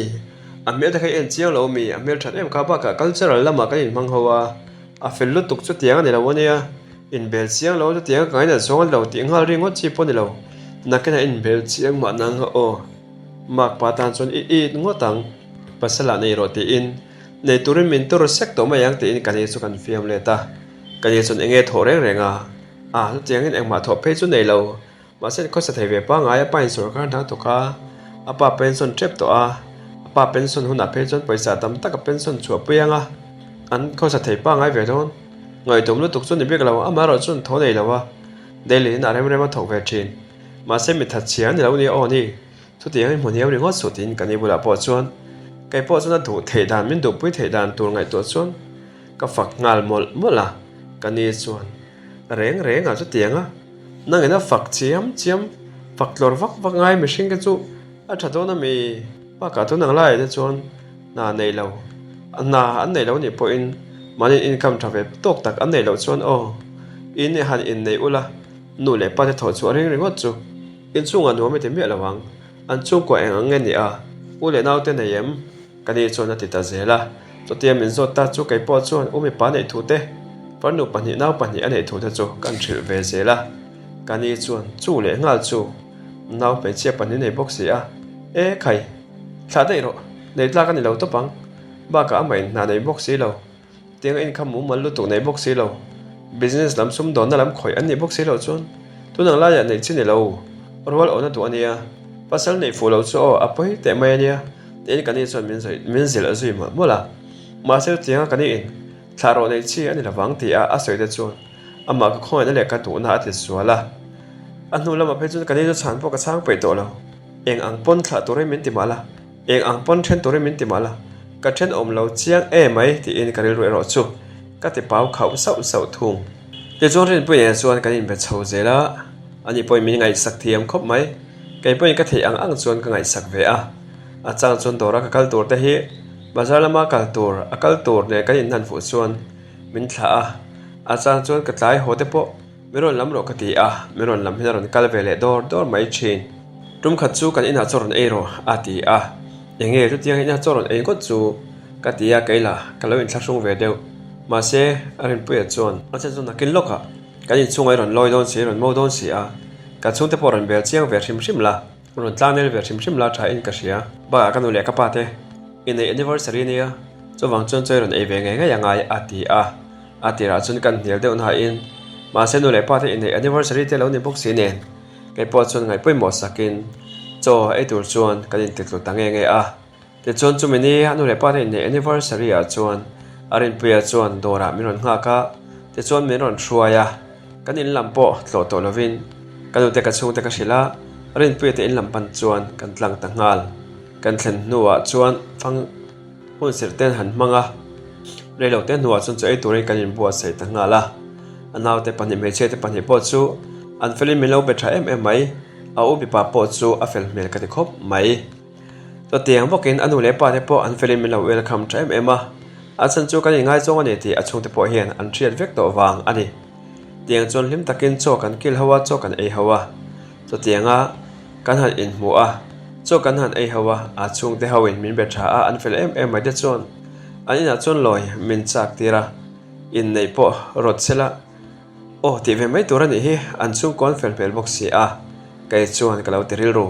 a hmel te kha i en chiang lo mi, a hmel that em kha bakah cultural lamah kan inhmang ho a, a fel lutuk chutiang a ni lo ania. Inbel chiang lo chutiang ka ngaina zawng a ni lo tih nghal ringawt chi pawh a ni lo. Nakin a inbel chiang mah nang a aw. Mark pa tan chuan i it ngawt ang, pasal ah nei rawh tiin nei turin min tur sek tawh mai ang tiin ka ni chu kan fiam let a. Ka ni chuan enge thawh reng reng a, a chutiangin engmah thawh phei chu nei lo. Mahse khawsa thei ve pangngai a pain sorkar hna thawk a, a pa pension tep tawh a, a pa pension hunah phei chuan pawisa tam tak a pension chhuah pui ang a, an khawsa thei pangngai ve dawn. Ngaihtuam lutuk chu ni bik lo, amaherawh chuan tho nei lo a, daily in a rem rem a thawk ve thin. Mahse mi that chhia a ni lo nia aw ni, chutiang in hmu hniam ringawt suh tiin ka ni bulah pawh chuan kei pawh chuan a duh theih dan min duhpui theih dan tur ngaihtuah chuan ka fak nghal mawlh mawlh a, ka ni chuan reng reng ah chutiang a. Nangin a fak chiam chiam, fak tlawr vak vak ngai mihring te chu a tha dawn a mi? Bakah tun ang laiah te chuan hna nei lo, hna an nei lo nih pawhin mahni income tha ve tawk tak an neih loh chuan aw, in i han inneih ula, nu leh pa te thawh chhuah ring ringawt chu inchungah nuam i ti miah lo ang, an chhungkua eng ang nge ni a, u leh naute nei em? Ka ni chuan a ti ta zel a, chutia min zawt ta chu kei pawh chuan u mipa neih thu te, farnu pahnih nau pahnih a neih thu te chu kan hrilh ve zel a. Ka ni chuan chu leh nghal chu nau hmeichhia pahnih nei bawk si a, E khai, thlah daih rawh, nei tlak a ni lo tawp ang, bakah amah in hna nei bawk si lo. Tiang a inkham mumal lutuk nei bawk si lo, business lam sumdawnna lam khawih an nih bawk si loh chuan tun ang laiah neih chi ni lo, rual awhna duh a nia, pasal neih fuh loh chu aw a pawi teh mai a nia tiin ka ni chuan min zui min zilh zui mawlh mawlh a. Mahse chutianga ka niin thlah rawh neih chi a ni lovang tih a a sawi te chuan amah ka khawngaihna leh ka duhna a ti sual a. A hnu lamah phei chuan ka ni chu chhan pawh ka chhang peih tawh lo, eng ang pawn thlah turin min ti mah la, Eng ang pawn then turin min ti mah la, ka then awm lo chiang e mai tiin ka rilru erawh chu ka ti pau khauh sauh sauh thung. Tichuan Rinpuii nen chuan kan inbe chho zel a, ani pawhin min ngaihsak thiam khawp mai. Kei pawhin ka theih ang ang chuan ka ngaihsak ve a, a chang chuan dawra ka kal tur te hi bazar lama kal tur a kal tur nen kan inhnan fuh chuan min thlah a, a chang chuan ka tlai haw te pawh Min rawn lam rawh ka ti a, min rawn lam hian a rawn kal ve leh dawr dawr mai thin. Tum khat chu kan inah chaw rawn ei rawh a ti a, enge chutiang inah chaw rawn ei ngawt chu ka ti a, kei lah ka lo inthlahrung ve deuh. Mahse, a rinpuia chuan a chen chu nakin lawkah kan inchhungah i rawn lawi dawn si, i rawn mo dawn si a, kan chhungte pawh rawn bel chiang ve hrim hrim la, rawn tlanel ve hrim hrim la tha in ka hria. Bakah ka nu leh ka pa te inneih anniversary ania, chuvang chuan chaw i rawn ei ve ngei ngei angai a ti a. A tirah chuan kan hnial deuh nain mahse nu leh pa te inneih anniversary te lo ni bawk si nen kei pawh chuan ngaih pawimawh sakin chaw ei tur chuan kan inti tlu ta nge nge a. Tichuan chumi ni a nu leh pa te inneih anniversary ah chuan a rinpuia chuan dawrah min rawn nghak a. Tichuan min rawn hruai a, kan in lam pawh tlawh tawh lovin ka nute ka chhungte ka hrilh a, Rinpuia te in lam pan chuan kan tlang ta nghal. Kan thlen hnuah chuan fang hun sirh ten han hmang a, reilote hnuah chuan chaw ei turin kan inbuatsaih ta nghal a. A naute pahnih hmeichhia te pahnih pawh chu an felin min lo be tha em em mai, a u mipa pawh chu a fel hmel ka ti khawp mai. Chutiang bawkin a nu leh pa te pawh an felin min lo welcome tha em em a, a chhan chu kan inngaizawng a ni tih a chhungte pawh hian an hriat vek tawh vang a ni. Tiang chuan hlim takin chaw kan kil ho a, chaw kan ei ho a. Chutianga kan han inhmuh a, chaw kan han ei ho a, a chhungte hoin min be tha a, an fel em em mai te chuan an inah chuan lawi min chak tir a, inneih pawh rawt sela aw tih ve mai tur a nih hi, an chhungkua an fel hmel bawk si a, kei chuan ka lo ti rilru.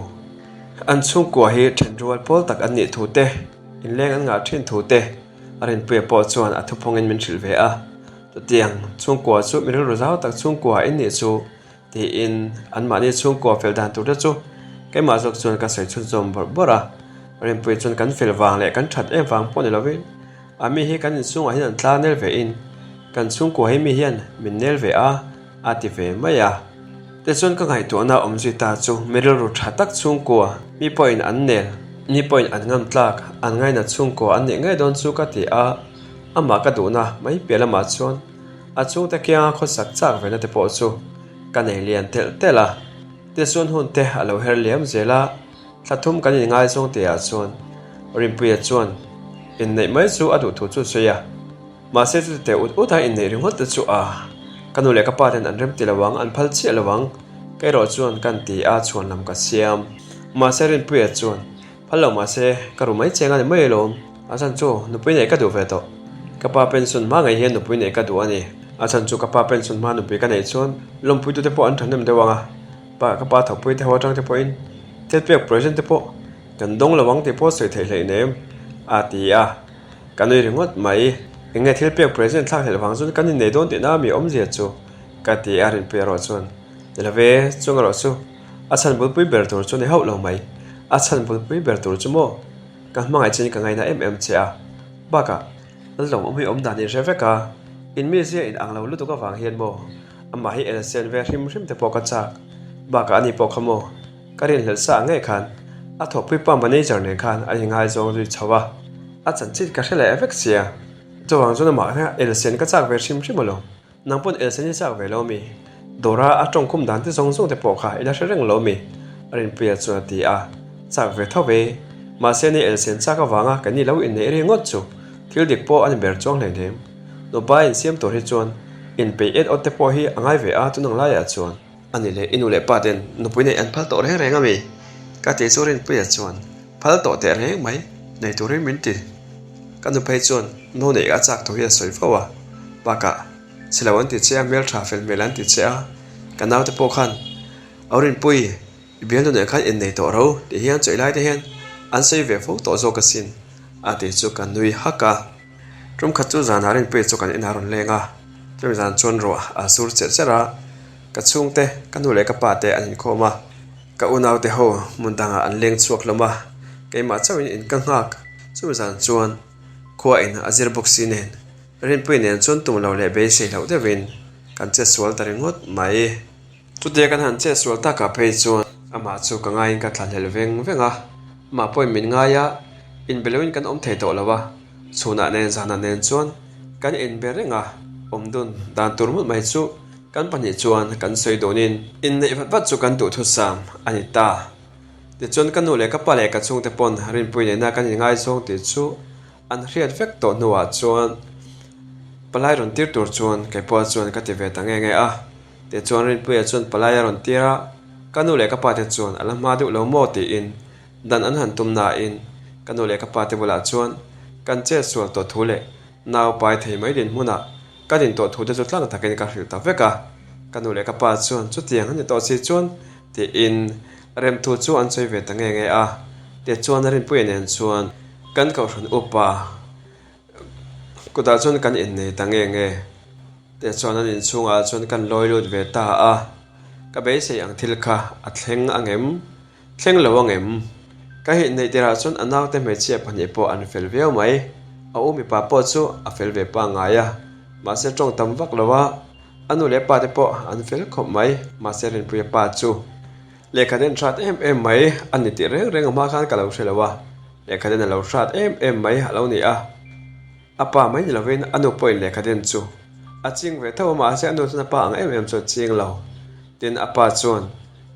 An chhungkua hi then rual pawl tak an nih thu te, inleng an ngah thin thu te, a rinpuia pawh chuan a thuphawngin min hrilh ve a. Chutiang chhungkua chu mi rilru zau tak chhungkua in nih chu tiin anmahni chhungkua fel dan tur te chu keimah zawk chuan ka sawi chhunzawm bawrh bawrh a. Rinpuia chuan kan fel vang leh kan that em vang pawh ni lovin A mi hi kan inchhungah hian an tla nel ve in kan chhungkua hi mi hian min nel ve a, a ti ve mai a. Tichuan ka ngaihtuahna awm zui ta chu mi rilru tha tak chhungkua mi pawhin an nel, mi pawhin an ngam tlak, an ngainat chhungkua an nih ngei dawn chu ka ti a, amah ka duhna mai piah lamah chuan a chhungte kianga khawsak chak vena te pawh chu ka nei lian telh telh a. Tichuan hun te a lo her liam zel a. Thla thum kan inngaizawng tihah chuan Rinpuia chuan inneih mai chu a duh thu chu a sawi a, mahse chuti teh ut ut a inneih ringawt te chu a ka nu leh ka pa ten an rem ti lo ang, an phal chiah lo ang, ka erawh chuan kan ti a chhuan lam ka siam. Mahse Rinpuia chuan phal lo mahse ka ru mai cheng a ni mai alawm, a chhan chu nupui neih ka duh ve tawh, ka pa pension hma ngei hian nupui neih ka duh a ni, a chhan chu ka pa pension hma nupui ka neih chuan lawmpuitute pawh an thahnem deuh ang a. Pa ka pa thawkpui te ho atang te pawhin thil pek present te pawh kan dawng lo ang tih pawh sawi theih hleih nem a ti a, ka nui ringawt mai. Eng nge thil pek present thlak hlelh vang chuan kan innei dawn tihna mi awmzia chu ka ti a rinpui erawh chuan ni lo ve, chung erawh chu a chhan bulpui ber tur chu ni hauh lo mai, a chhan bulpui ber tur chu maw ka hmangaih chin ka ngaina em em che a, bakah lalawm awm hi awm dan inhre vek a, in mizia in ang lo lutuk avang hian maw. Amah hi en sen ve hrim hrim te pawh ka chak. Bakah ani pawh kha maw? Ka rinhlelh sa ngei khan a thawhpui pa manager nen khan a ingaizawng zui chho a. A chanchin ka hre leh vek sia. Chuvang chuan amah kha el sen ka chak ve hrim hrim alawm. Nang pawn el sen hi chak ve lo mi? Dawra a tawngkhum dan te zawng zawng te pawh kha i la hre reng lo mi? A rinpuia chuan a ti a. Chak ve tho ve. Mahse ni el sen chak avanga kan ni lo inneih ringawt chu thil dik pawh a ni ber chuang hleinem. Nupa insiam tur hi chuan inpeih et awt te pawh hi a ngai ve a tunang laiah chuan. A ni leh i nu leh pa ten nupui neih an phal tawh reng reng a mi? Ka tih chu Rinpuia chuan phal tawh teh reng mai, nei turin min ti. Ka nu phei chuan no neih a chak thu hi a sawi fo a, bakah chhe lo an ti che a, hmeltha fel hmel an ti che a, ka naute pawh khan Au Rinpui i bialnu nen khan innei tawh ro tih hian chawi lai te hian an sawi ve fo tawh zawk asin a tih chu ka nui hak a. Tum khat chu zanah Rinpuia chu kan inah a rawn leng a, chumi zan chuan ruah a sur cherh cherh a, ka chhungte, ka nu leh ka pa te an inkhawm a, ka unaute ho hmun dangah an leng chhuak hlawm a, keimah chauhin in ka nghak. Chumi zan chuan khua in a zir bawk si nen Rinpuia nen chuan tum lo leh beisei loh deuhin kan che sual ta ringawt mai. Chutia kan han che sual takah phei chuan amah chu ka ngaiin ka thlahlel veng veng a, amah pawhin min ngai a, inbe loin kan awm thei tawh lo a, chhunah nen zanah nen chuan kan inbe reng a, awmdun dan tur mut mai chu kan pahnih chuan kan sawi dunin inneih vat vat chu kan duhthusam a ni ta. Tichuan ka nu leh ka pa leh ka chhungte pawn Rinpui nena kan inngaizawng tih chu an hriat vek tawh hnuah chuan palai rawn tir tur chuan keipawh chuan ka ti ve ta nge nge a. Tichuan Rinpuia chuan palai a rawn tir a, ka nu leh ka pa te chuan a la hma deuh lo maw tiin dan an han tum nain ka nu leh ka pa te bulah chuan kan chet sual tawh thu leh nau pai thei mai din hmunah ka din tawh thu te chu tlang takin ka hrilh ta vek a, ka nu leh ka pa chuan chutiang a ni tawh si chuan tiin remthu chu an sawi ve ta nge nge a, tichuan Rinpuia nen chuan kan kohhran upa Kutah chuan kan innei ta nge nge? Teh chuan an inchhungah chuan kan lawi lut ve ta a, ka beisei ang thil kha a thleng ang em? Thleng lo ang em? Ka inneih tirah chuan a naute hmeichhia pahnih pawh an fel viau mai, a u mipa pawh chu a fel ve pangngai a. Mahse tawng tam vak lo a, a nu leh pa te pawh an fel khawp mai. Mahse Rinpuia pa chu lehkha den hrat em em mai a ni tih reng reng a hma khan ka lo hre lo a, lehkha den a lo hrat em em mai a lo ni a. A pa mai ni lovin a nu pawhin lehkha den chu a ching ve tho a, mahse a nu chuan a pa ang em em chu a ching lo. Tin, a pa chuan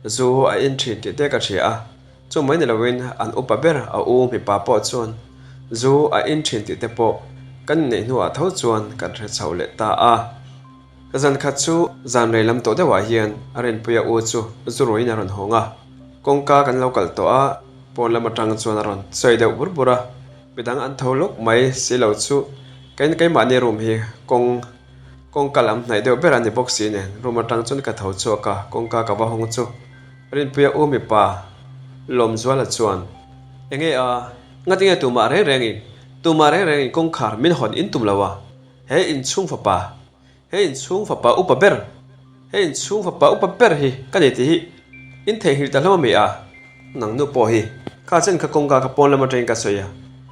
zu a in thin tih te ka hria a. Chu mai ni loin an upa ber a u mipa pawh chuan zu a in thin tih te pawh kan inneih hnuah tho chuan kan hre chho leh ta a. Zan khat chu zan rei lam tawh deuhah hian a rinpuia u chu zu ruiin a rawn hawng a, kawngka kan lo kalh tawh a, pawn lam atang chuan a rawn sawi deuh bur bur a, midang an tho lawk mai si lo chu kei keimahni room hi kawng kawngka lam hnaih deuh ber a ni bawk si nen room atang chuan ka tho chhuak a, kawngka ka va hawng chu Rinpuia u mipa Lawmzuala chuan, Enge a, ngatinge tumah reng rengin, tumah reng rengin kawngkhar min hawn in tum lo a, he inchhung fapa, he inchhung fapa upa ber, he inchhung fapa upa ber hi ka ni tih hi in theihnghilh ta hlawm a mi a, nang nu pawh hi kha chen kha kawngka kha pawn lam atangin ka sawi a,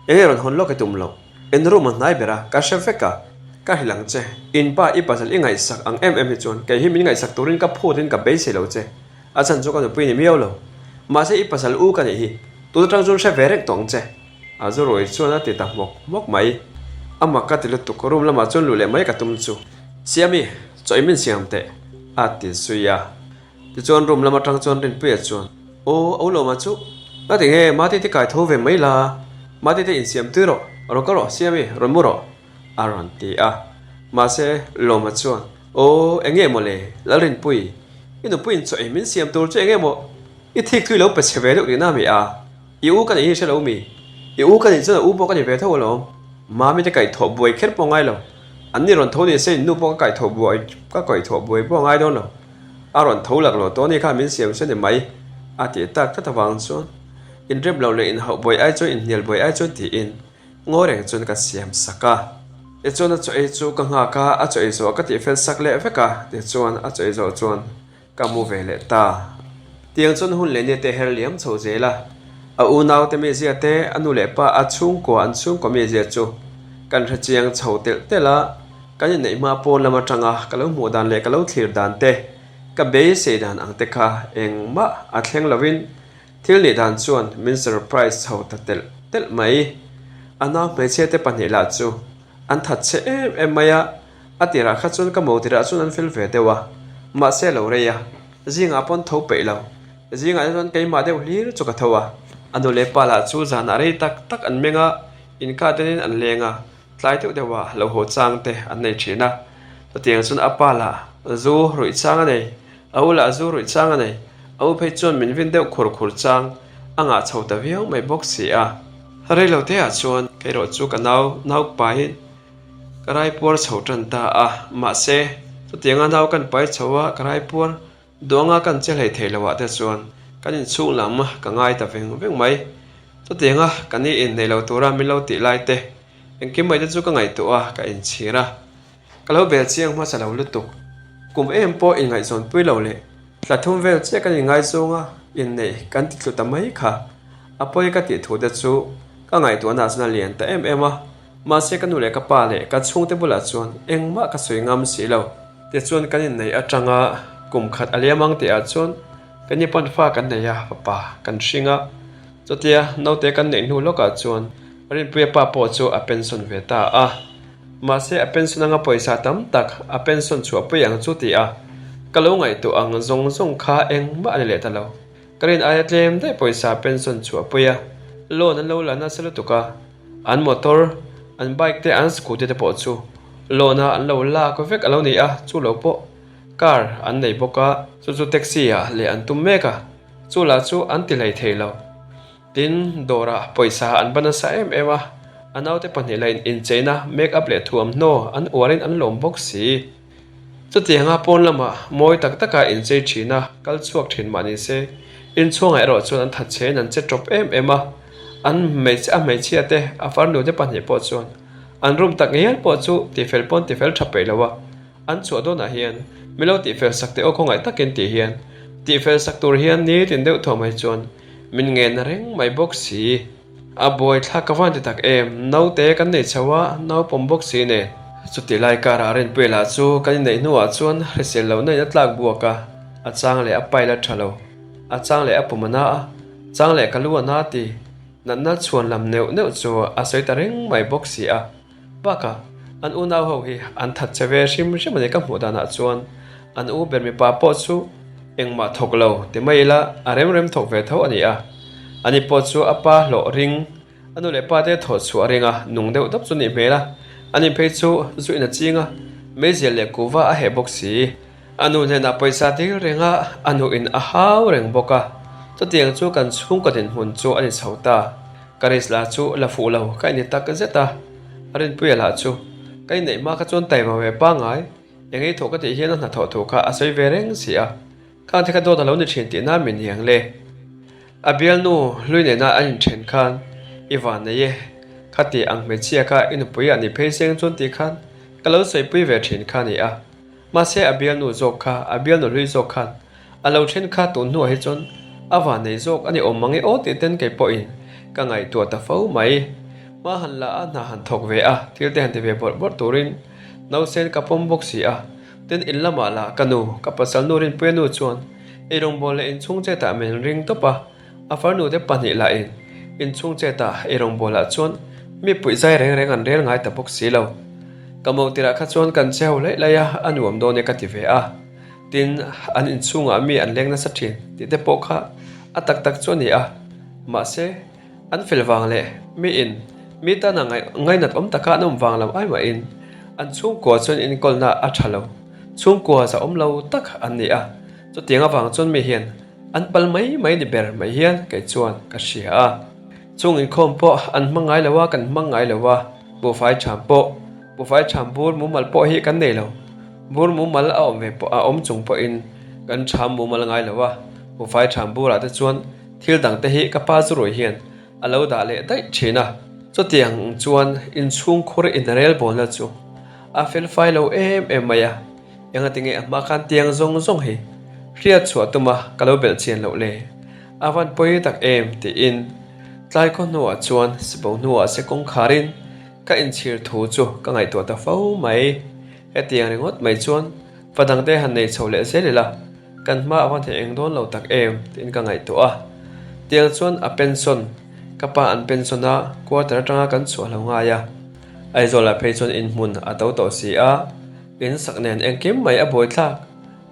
enge rawn hawn lawk i tum loh, in room a hnai ber a, ka hre vek a, ka hrilh ang che, in pa i pasal i ngaihsak ang em em hi chuan kei hi min ngaihsak turin ka phut in ka beisei lo che. A chhan chu ka nupui ni miau lo. Mahse i pasal u ka nih hi, tun atang chuan hre ve reng tawh ang che. A zu ruai chuan a ti ta hmawk hmawk mai. A mak ka ti lutuk, room lamah chuan luh leh mai ka tum chu. Siami, chaw i min siam teh, a ti zui a. Tichuan room lam atang chuan Rinpuia chuan, Aw, au lawma chu, ngati nge Mate te kai tho ve mai la, Mate te insiam tui rawh, rawn kal rawh Siami, rawn mu rawh, a rawn ti a. Mahse Lawma chuan, Aw, eng nge maw le, Lalrinpui, i nupuiin chaw ei min siam tur chu eng nge maw i thik thui lo pe chhe ve deuh tihna a mi a? I u ka nih hi hre lo mi? I u ka nih chuan a u pawh ka ni ve tho alawm. Mami te kaihthawh buai kher pawh ngai lo. An ni rawn tho ni se in nu pawh ka kaihthawh buai ka kaihthawh buai pawh ngai dawn lo. A rawn tho lak lo tawh ni kha min siam se ni mai a tih tak tlat avang chuan inrep loh leh inhauh buai ai chuan inhnial buai ai chuan tiin Ngawi reng chuan ka siam sak a. Tichuan a chaw ei chu ka nghak a, a chaw ei zawh ka tihfel sak leh vek a, tichuan a chaw ei zawh chuan ka mu ve leh ta. Tiang chuan hun leh ni te her liam chho zel a, a unaute mizia te, a nu leh pa, a chhungkua an chhungkua mizia chu kan hre chiang chho telh telh a, kan inneih hma pawn lam atanga ka lo hmuh dan leh ka lo thlir dan te, ka beisei dan ang te kha engmah a thleng lovin Thil nih dan chuan min surprise chho ta telh telh mai. A nau hmeichhia te pahnih lah chu an that chhe em em mai a, a tirah kha chuan ka mo tirah chuan an fel ve deuh a, mahse a lo rei a, zingah pawn tho peih lo. Zingah te chuan keimah deuh hlir chu ka tho a, a nu leh pa lah chu zanah rei tak tak an meng a, inka tenin an leng a, Tlai deuh deuh a lo haw chang te an nei thin a, chutiang chuan a pa lah zu ruih chang a nei, a u lah zu ruih chang a nei, a u phei chuan min vin deuh khur khur chang a ngah chho ta viau mai bawk si a. Reilo te ah chuan keirawh chu ka nau nau paiin ka raipuar chho tan ta a, mahse chutianga nau kan pai chho a ka raipuar Duanga kan che hlei thei loah te chuan kan inchhung lam ka ngai ta veng veng mai. Chutianga ka ni inneih lo tura min lo tih lai te engkim mai te chu ka ngaihtuah a, ka inchhir a. Ka lo bel chiang hmasa lo lutuk. Kum em pawh inngaihzawn pui lo leh thla thum vel chiah kan inngaizawng a, inneih kan ti tlu ta mai kha. A pawi ka tih thu te chu ka ngaihtuahna ah chuan a lian ta em em a. Mahse ka nu leh ka pa leh ka chhungte bulah chuan engmah ka sawi ngam si lo. Tichuan kan inneih atanga kum khat a liam ang tihah chuan ka ni pawn fa kan nei a, fapa kan hring a. Chutia naute kan neih hnu lawkah chuan Rinpuia pa pawh chu a pension ve ta a. Mahse a pension anga pawisa tam tak a pension chhuahpui ang chu tih a ka lo ngaihtuah ang zawng zawng kha engmah a ni leh ta lo. Ka rin aia tlem daih pawisa pension chhuahpui a, loan an lo la nasa lutuk a. An motor, an bike te an scooty te pawh chu loan a an lo lak vek a lo ni a, chu lo pawh car an nei bawk a, chu chu taxi ah leh an tum mek a, chu lah chu an ti hlei thei lo. Tin, dawrah pawisa an va nasa em em a, a naute pahnih lah in incheina make up leh thuamhnaw an uarin an lawm bawk si. Chutianga pawn lamah mawi tak taka inchei thin a, kal chhuak thin mah ni se, inchhuangah erawh chuan an that chhein an che tawp em em a, an hmeichhe a hmeichhia te, a farnu te pahnih pawh chuan an room tak ngial pawh chu tifel pawn tifel tha peih lo a, an chhuah dawnah hian mi lo tifel sak teh aw khawngaih takin tih hian tifel sak tur hian nitin deuh thaw mai chuan min ngen reng mai bawk si. A buai thlak ka van ti tak em, naute kan nei chho a, nau pawm bawk si nen. Chutih lai karah Rinpuia lah chu kan inneih hnuah chuan hrisel lohna in a tlak buak a, a chang leh a pile a tha lo, a chang leh a pum a na a, chang leh ka lu a na ti, natna chhuan lam neuh neuh chu a sawi ta reng mai bawk si a. Bakah an unau ho hi an that che ve hrim hrim a ni ka hmuh danah chuan an u ber mipa pawh chu engmah thawk lo ti mai ila a rem rem thawk ve tho a ni a, ani pawh chu a pa hlawh ring A nu leh pa te thawh chhuah a ring a, nung deuh dap chu nih hmel a, ani phei chu zu in a ching a, meizial leh kuva a heh bawk si. A nu hnenah pawisa dil reng a, a nu in a hau reng bawk a, chutiang chu kan chhungkaw dinhmun chu a ni chho ta. Ka risk lah chu la fuh lo ka inti tak zet a, a rinpuia lah chu ka inneih hma kha chuan taima ve pangngai, eng ei thawh ka tih hian a hnathawh thu kha a sawi ve reng si a. Khang te kha dawt a lo ni thin tih nan min hiang le. A bialnu hlui nena an inthen khan i van nei e, khati ang hmeichhia kha i nupui ah ni phei seng chuan tih khan ka lo sawipui ve thin kha ni a. Mahse a bialnu zawk kha, a bialnu hlui zawk khan a lo then kha tun hnuah hi chuan a van nei zawk a ni awm mang e aw tih ten kei pawhin ka ngaihtuah ta fo mai. Hma han la a, hna han thawk ve a, thil te han ti ve bawrh bawrh turin nausen ka pawm bawk si a. Tin, in lamah lah ka nu, ka pasal nu Rinpuia nu chuan eirawngbawl leh inchhung chetah min ring tawp a, a farnu te pahnih lahin inchhung chetah eirawngbawlah chuan mi puih zai reng reng an rel ngai ta bawk si lo. Ka mo tirah kha chuan kan che ho laih laih a, a nuam dawn e ka ti ve a. Tin, an inchhungah mi an leng nasa thin tih te pawh kha a tak tak chu a ni a, mahse, An fel vang leh mi in mi tana ngainat awm taka an awm vang lo ai mahin an chhungkua chuan inkawlna a tha lo, chhungkua za awm lo tak an ni a, chutiang avang chuan mi hian an pal mai mai ni ber mai hian kei chuan ka hria a. Chung inkhawm pawh an hmang ngai lo a, kan hmang ngai lo a, buhfai ṭham pawh, buhfai ṭham bur mumal pawh hi kan nei lo, bur mumal a awm ve pawh a awm chung pawhin kan ṭham mumal ngai lo a, buhfai ṭham burah te chuan Thil dang te hi ka pa zu ruih hian a lo dah leh daih thin a, chutiang chuan inchhungkhur inrelbawlna chu a felfai lo em em mai a, engati nge a hma khan tiang zawng zawng hi hriat chhuah tuma ka lo belh chian loh le, a van pawi tak em tiin tlai khaw hnuah chuan sibo hnuah se kawngkharin ka inchhir thu chu ka ngaihtuah ta fo mai, hetiang ringawt mai chuan fa dangte han nei chho leh zel ila. Kan hma a va hneh eng dawn lo tak em tiin ka ngaihtuah a. Tiang chuan a pension, ka pa an pension a, quarter atanga kan chhuah lo ngai a. Aizawlah phei chuan inhmun a to tawh si a, in sak nen engkim mai a buaithlak.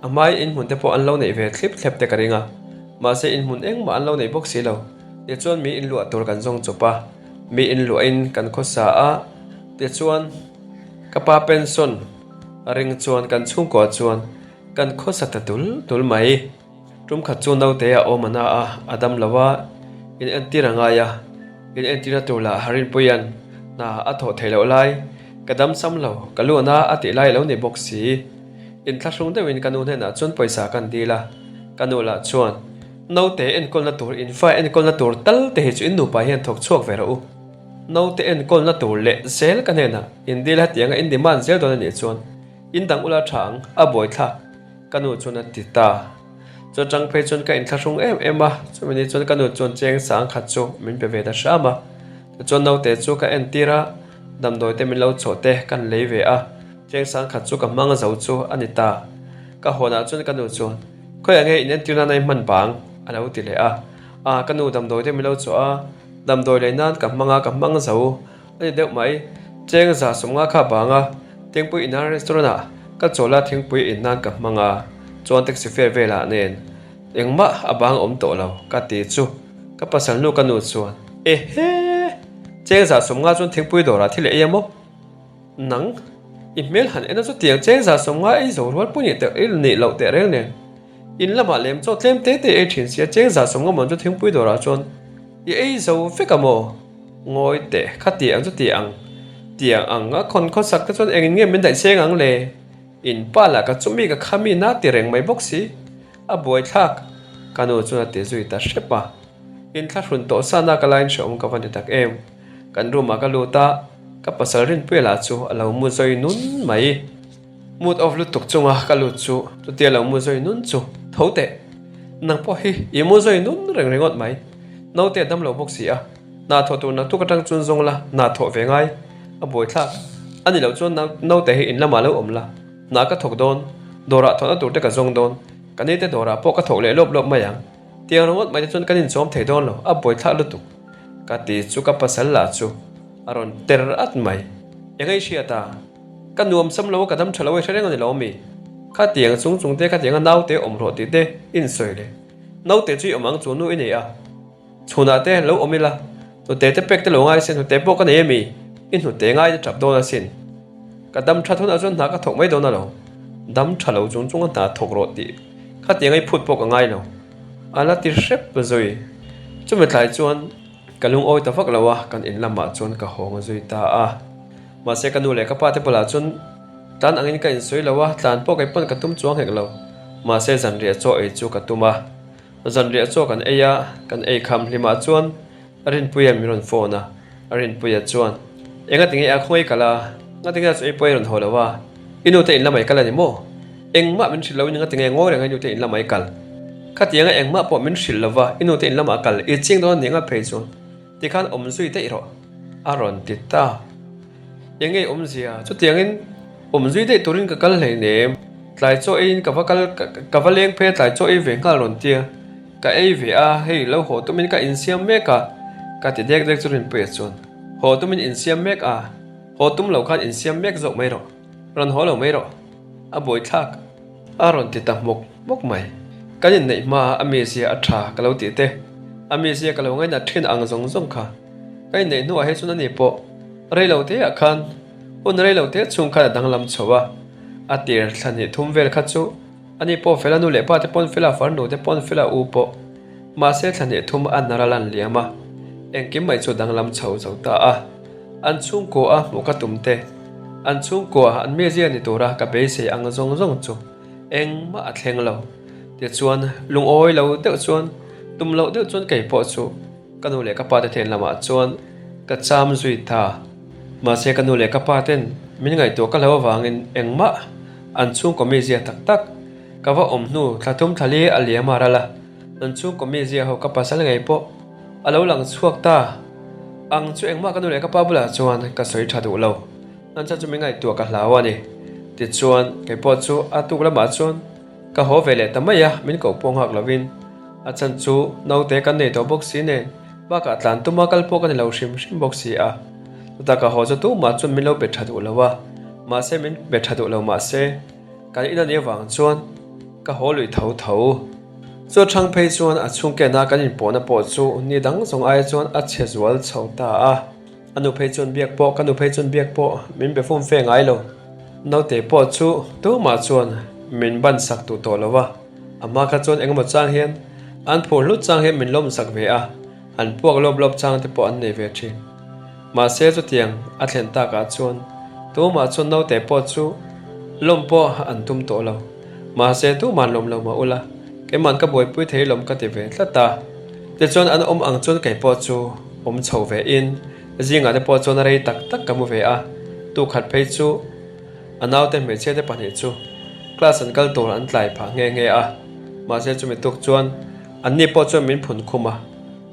A hmai inhmun te pawh an lo neih ve thlip thlep te ka ring a, mahse inhmun engmah an lo nei bawk si lo. Tichuan mi inluah tur kan zawng chawp a, mi inluahin kan khawsa a, tichuan ka pa pension ring chuan kan chhungkua chuan Kan khawsa ta tul tul mai. Tum khat chu naute a awm a na a, a dam lo a, in entir a ngai a, in entirna tur lah Harinpuia'n hna a thawh theih loh lai, ka dam sam lo, ka lu a na a tih lai a lo ni bawk si. Inthlahrung deuhin ka nu hnenah chuan pawisa kan dil a, ka nu lah chuan, Naute enkawlna tur, in fa enkawlna tur tal te hi chu in nupa hian thawk chhuak ve rawh u. Naute enkawlna tur leh zel ka hnenah in dil hetianga in demand zel dawn a nih chuan, In dang ula tha ang, a buaithlak, ka nu chuan a ti ta. Chu atang phei chuan ka inthlahrung em em a, chumi ni chuan ka nu chuan cheng sang khat chu min pe ve ta hram a. Tichuan naute chu ka entir a, damdawi te min lo chawh te kan lei ve a, cheng sang khat chu ka hmang zo chu a ni ta. Ka hawnah chuan ka nu chuan, Khawiah nge in entir nan a i hman bang? a lo ti leh a. A, ka nu damdawi te min lo chawh a, damdawi lei nan ka hmang a, ka hmang zo. A ni deuh mai, cheng za sawmnga kha bang a, thingpui in nan restaurant ah ka chawl a thingpui in nan ka hmang a, chuan taxi fare velah nen engmah a bang awm tawh lo ka ti chu ka pasal nu ka nu chuan Ehe! Cheng za sawmnga chuan thingpui dawrah thil ei a maw? Nang, i hmel han en a chutiang cheng za sawmnga ei zo rual pawh nih loh teh reng nen In lamah lem chaw tlem te te ei thin sia cheng za sawmnga mawn chu thingpui dawrah chuan i ei zo vek a maw? Ngawi teh, kha ti ang chu ti ang, tiang ang a khawn khawsak te chuan engin nge min daih cheng ang le? In pa lah ka chumi ka khami na ti reng mai bawk si, a buaithlak, ka nu chuan a ti zui ta hrep a. In thlahrun tawh sana ka lain hrehawm ka va ni tak em? Kan room ah ka lut a, ka pasal Rinpuia lah chu a lo mu zawi nun mai. Mood off lutuk chunga ka lut chu chutia lo mu zawi nun chu tho teh. Nang pawh hi i mu zawi nun reng ringawt mai. Naute a dam lo bawk si a, hna thawh tur naktuk atang chuan zawng la hna thawh ve ngai a buaithlak. A ni loh chuan naute hi in lamah lo awm la, hna ka thawk dawn, dawrah thawhna tur te ka zawng dawn, ka nite dawrah pawh ka thawk leh lawp lawp mai ang. Tiang ringawt mai te chuan kan inchawm thei dawn lo, a buaithlak lutuk. Ka ti chu ka pasal lah chu a rawn ter at mai. Eng a i hriat a? Ka nuam sam lo a, ka dam tha lo a i hre reng a ni lo mi? Khatiang chung chung te, khatianga naute awm rawh tih te i insawi le. Naute chu i awm ang chu nu i nei a. Chhunah te lo awm ila, hnute te pek te lo ngai se hnute pawh ka nei ami? I hnute ngai te tap dawn asin. Ka dam that hunah chuan hna ka thawk mai dawn alo. Dam tha lo chung chunga hna thawk rawh tih khatiang ei phut pawh ka ngai lo. A la ti hrep zui. Chumi tlai chuan ka lungawi ta vak lo a, kan in lamah chuan ka hawng zui ta a. Mahse ka nu leh ka pa te bulah chuan tlan angin ka insawi lo a, tlan pawh kei pawn ka tum chuang hek lo. Mahse zanriah chaw ei chu ka tum a. Zanriah chaw kan ei a, kan ei kham hlimah chuan Rinpuia min rawn phone a, Rinpuia chuan, Enga tinge a khawngaih kal a, nga tinge a chu ei pawh i rawn haw lo a, i nute in lamah i kal a ni maw? Engmah min hrilh loin nga tinge ngawi reng a i nute in lamah i kal? Khatianga engmah pawh min hrilh lo va, i nute in lamah kal i ching dawn a ni nga phei chuan tikhan awm zui daih rawh a rawn ti ta. Enge awmzia? Chutiangin awm zui daih turin ka kal hleinem. Tlai chaw eiin ka va kal ka va leng phei a tlai chaw ei ve nghal rawn tia. Ka ei ve a, hei lo haw tumin ka insiam mek a, ka ti dek dek chu Rinpuia chuan haw tumin insiam mek a, haw tum lo khan insiam mek zawk mai rawh, rawn haw lo mai rawh, a buaithlak. A rawn ti ta hmawk hmawk mai. Kan inneih hma a mizia a tha ka lo tih te, a mizia ka lo ngainat thin ang zawng zawng kha. Ka inneih hnuah hi chuan ani pawh reilo te ah khan hun reilo te chhung khan a danglam chho a, a tir thla hnih thum vel kha chu ani pawh fel a nu leh pa te pawn fel a, farnu te pawn fel a, u pawh mahse thla hnih thum a nar a lan liam a, engkim mai chu danglam chho zo ta a, an chhungkaw a hmuh ka tum te, an chhungkaw an mizia ni tura ka beisei ang zawng zawng chu engmah a thleng lo, tichuan lungawi lo deuh chuan tum loh deuh chuan kei pawh chu. Ka nu leh ka pa te hnen lamah chuan ka cham zui ta. Mahse ka nu leh ka pa ten min ngaihtuah ka hlo avangin engmah an chhungkaw mizia tak tak ka va awm hnu thla thum thla li a liam a ral a, an chhungkaw mizia ho ka pasal ngei pawh a lo lang chhuak ta ang chu engmah ka nu leh ka pa bulah chuan ka sawi tha duh lo. An chan chu min ngaihtuah ka hlau a ni. Tichuan keipawh chu a tuk lamah chuan Ka haw ve leh ta mai a, min koh pawh nghak lovin a chhan chu naute kan nei tawh bawk si nen bakah tlan tuma kal pawh ka ni lo hrim hrim bawk si a. Chutah ka haw chu tumah chuan min lo be tha duh lo a, mahse min be tha duh lo mahse kan in a nih avang chuan ka haw lui tho tho. Chu a chhang phei chuan a chhungkena kan inpawhna pawh chu ni dang zawng ai chuan a chhe zual chho ta a. A nu phei chuan biak pawh, ka nu phei chuan biak pawh min be fum fe ngai lo. Naute pawh chu tumah chuan min ban sak duh tawh lo a, a hma kha chuan engemaw chang hian an phur hlut chang hian min lawm sak ve a, an puak lawp lawp chang te pawh an nei ve thin. Mahse chutiang a thlen takah chuan tumah chuan naute pawh chu lawm pawh an tum tawh lo. Mahse tumah an lawm lo mah ula, keima'n ka buaipui thei lawm ka ti ve tlat a. Tichuan an awm ang chuan kei pawh chu awm chho ve in zingah te pawh chuan a rei tak tak ka mu ve a, tukhat phei chu a naute hmeichhia te pahnih chu class an kal tur an tlai phah nghe nghe a, mahse chumi tuk chuan anni pawh chuan min phun khum a,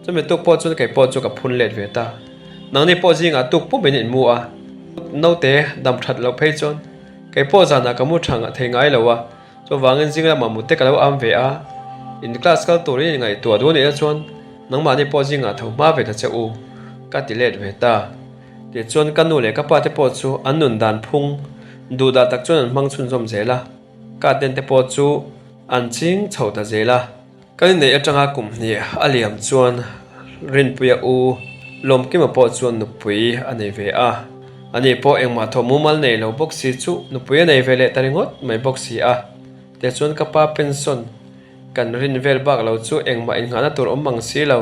chumi tuk pawh chuan kei pawh chu ka phun let ve ta. Nangni pawh zingah tuk pum in in mu a, naute dam that loh phei chuan kei pawh zanah ka mu tha thei ngai lo a, Chuvangin zing lamah mute ka lo am ve a, in class kal turin in ngaihtuah duh anih chuan nangmahni pawh zingah tho hma ve ta che u, ka ti let ve ta. Tichuan ka nu leh ka pa te pawh chu an nun dan phung duh dah tak chuan an hmang chhunzawm zel a, ka den te pawh chu an ching chho ta zel a. Kan inneih atanga kum hnih a liam chuan Rinpuia u Lawmkima pawh chuan nupui a nei ve a. Ani pawh engmah thawh mumal nei lo bawk si chu nupui a nei ve leh ta ringawt mai bawk si a. Tichuan ka pa pension kan rin vel bak lo chu engmah innghahna tur awm mang si lo.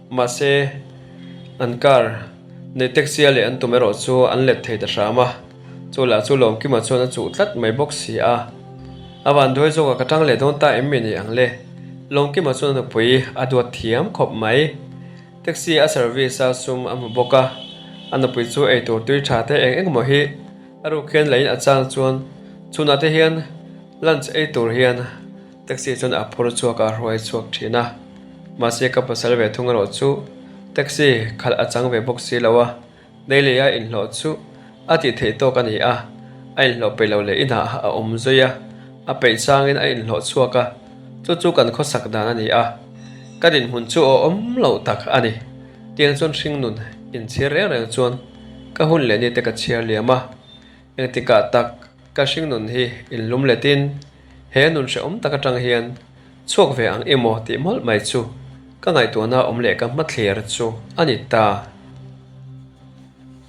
Mahse an car nei taxi a leh an tum erawh chu an let thei ta hram a. Chu lah chu Lawmkima chuan a chuh tlat mai bawk si a. A vanduai zawkah ka tang leh dawn ta em mi ni ang le? Lawmkima chuan a nupui a duat thiam khawp mai. Taxi a service a sum a hmu bawk a, a nupui chu eitur tui tha te eng eng maw hi a ruk hian leiin a chang chuan chhunah te hian lunch ei tur hian taxi chuan a phur chhuak a hruai chhuak thin a. Mahse ka pasal ve thung erawh chu taxi khalh a chang ve bawk si lo a. Daily a inhlawh chu A tih theih tawk a ni a, a inhlawh peih lo leh inah a awm zui a, a peih changin a inhlawh chhuak a, chu chu kan khawsak dan a ni a, ka dinhmun chu aw awm loh tak a ni. Tiang chuan hringnun inchhir reng reng chuan ka hun leh ni te ka chhiar liam a, engtikah tak ka hringnun hi inlum letin he nun hrehawm tak atang hian chhuak ve ang emaw tih mawlh mai chu ka ngaihtuahna awm leh ka hmathlir chu a ni ta.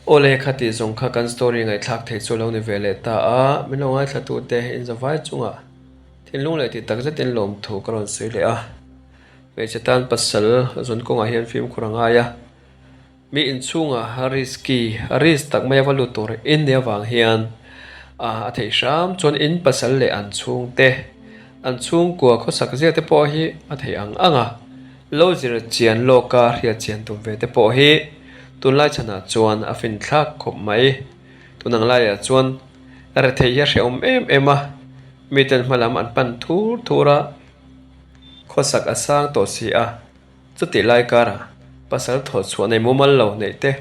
Awle kha tih zawng kha kan story ngaihthlak theih chu lo ni ve leh ta a, min lo ngaithlatute inzavai chungah thinlung leh tih takzetin lawmthu ka rawn sawi leh a. Hmeichhe tan pasal zawn kawngah hian fimkhur a ngai a, mi inchhungah risky, risk tak mai a va lut tur in nih avang hian a theih hram chuan in pasal leh an chhungte, an chhungkua khawsak zia te pawh hi a theih ang ang a, lo zir chian lawka hriat chian tum ve te pawh hi tunlai chhanah chuan a finthlak khawp mai. Tun ang laiah chuan retheih hi a hrehawm em em a, miten hmalam an pan thur thur a. Khawsak a sang tawh si a, chutih lai karah pasal thawh chhuah nei mumal lo neih te,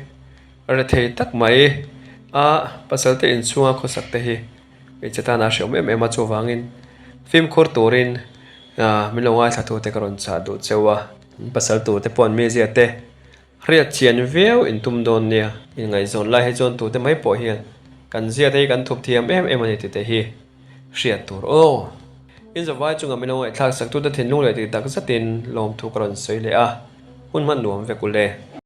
rethei tak mai a pasal te inchhunga khawsak te hi hmeichhe tana a hreawm em em a, chuvangin fimkhur turin min lo ngaithla tu te ka rawn chah duh cheu a, pasal tur te pawh an mizia te Hriat chian viau in tum dawn nia. Inngaihzawn lai hi chuan tute mai pawh hian kan zia te hi kan thup thiam em em a ni tite hi hriat tur aw. Inzawvai chunga min lo ngaihthlak sak tute thinlung leh tih tak zetin lawmthu ka rawn sawi leh a, hun hman nuam vek u le.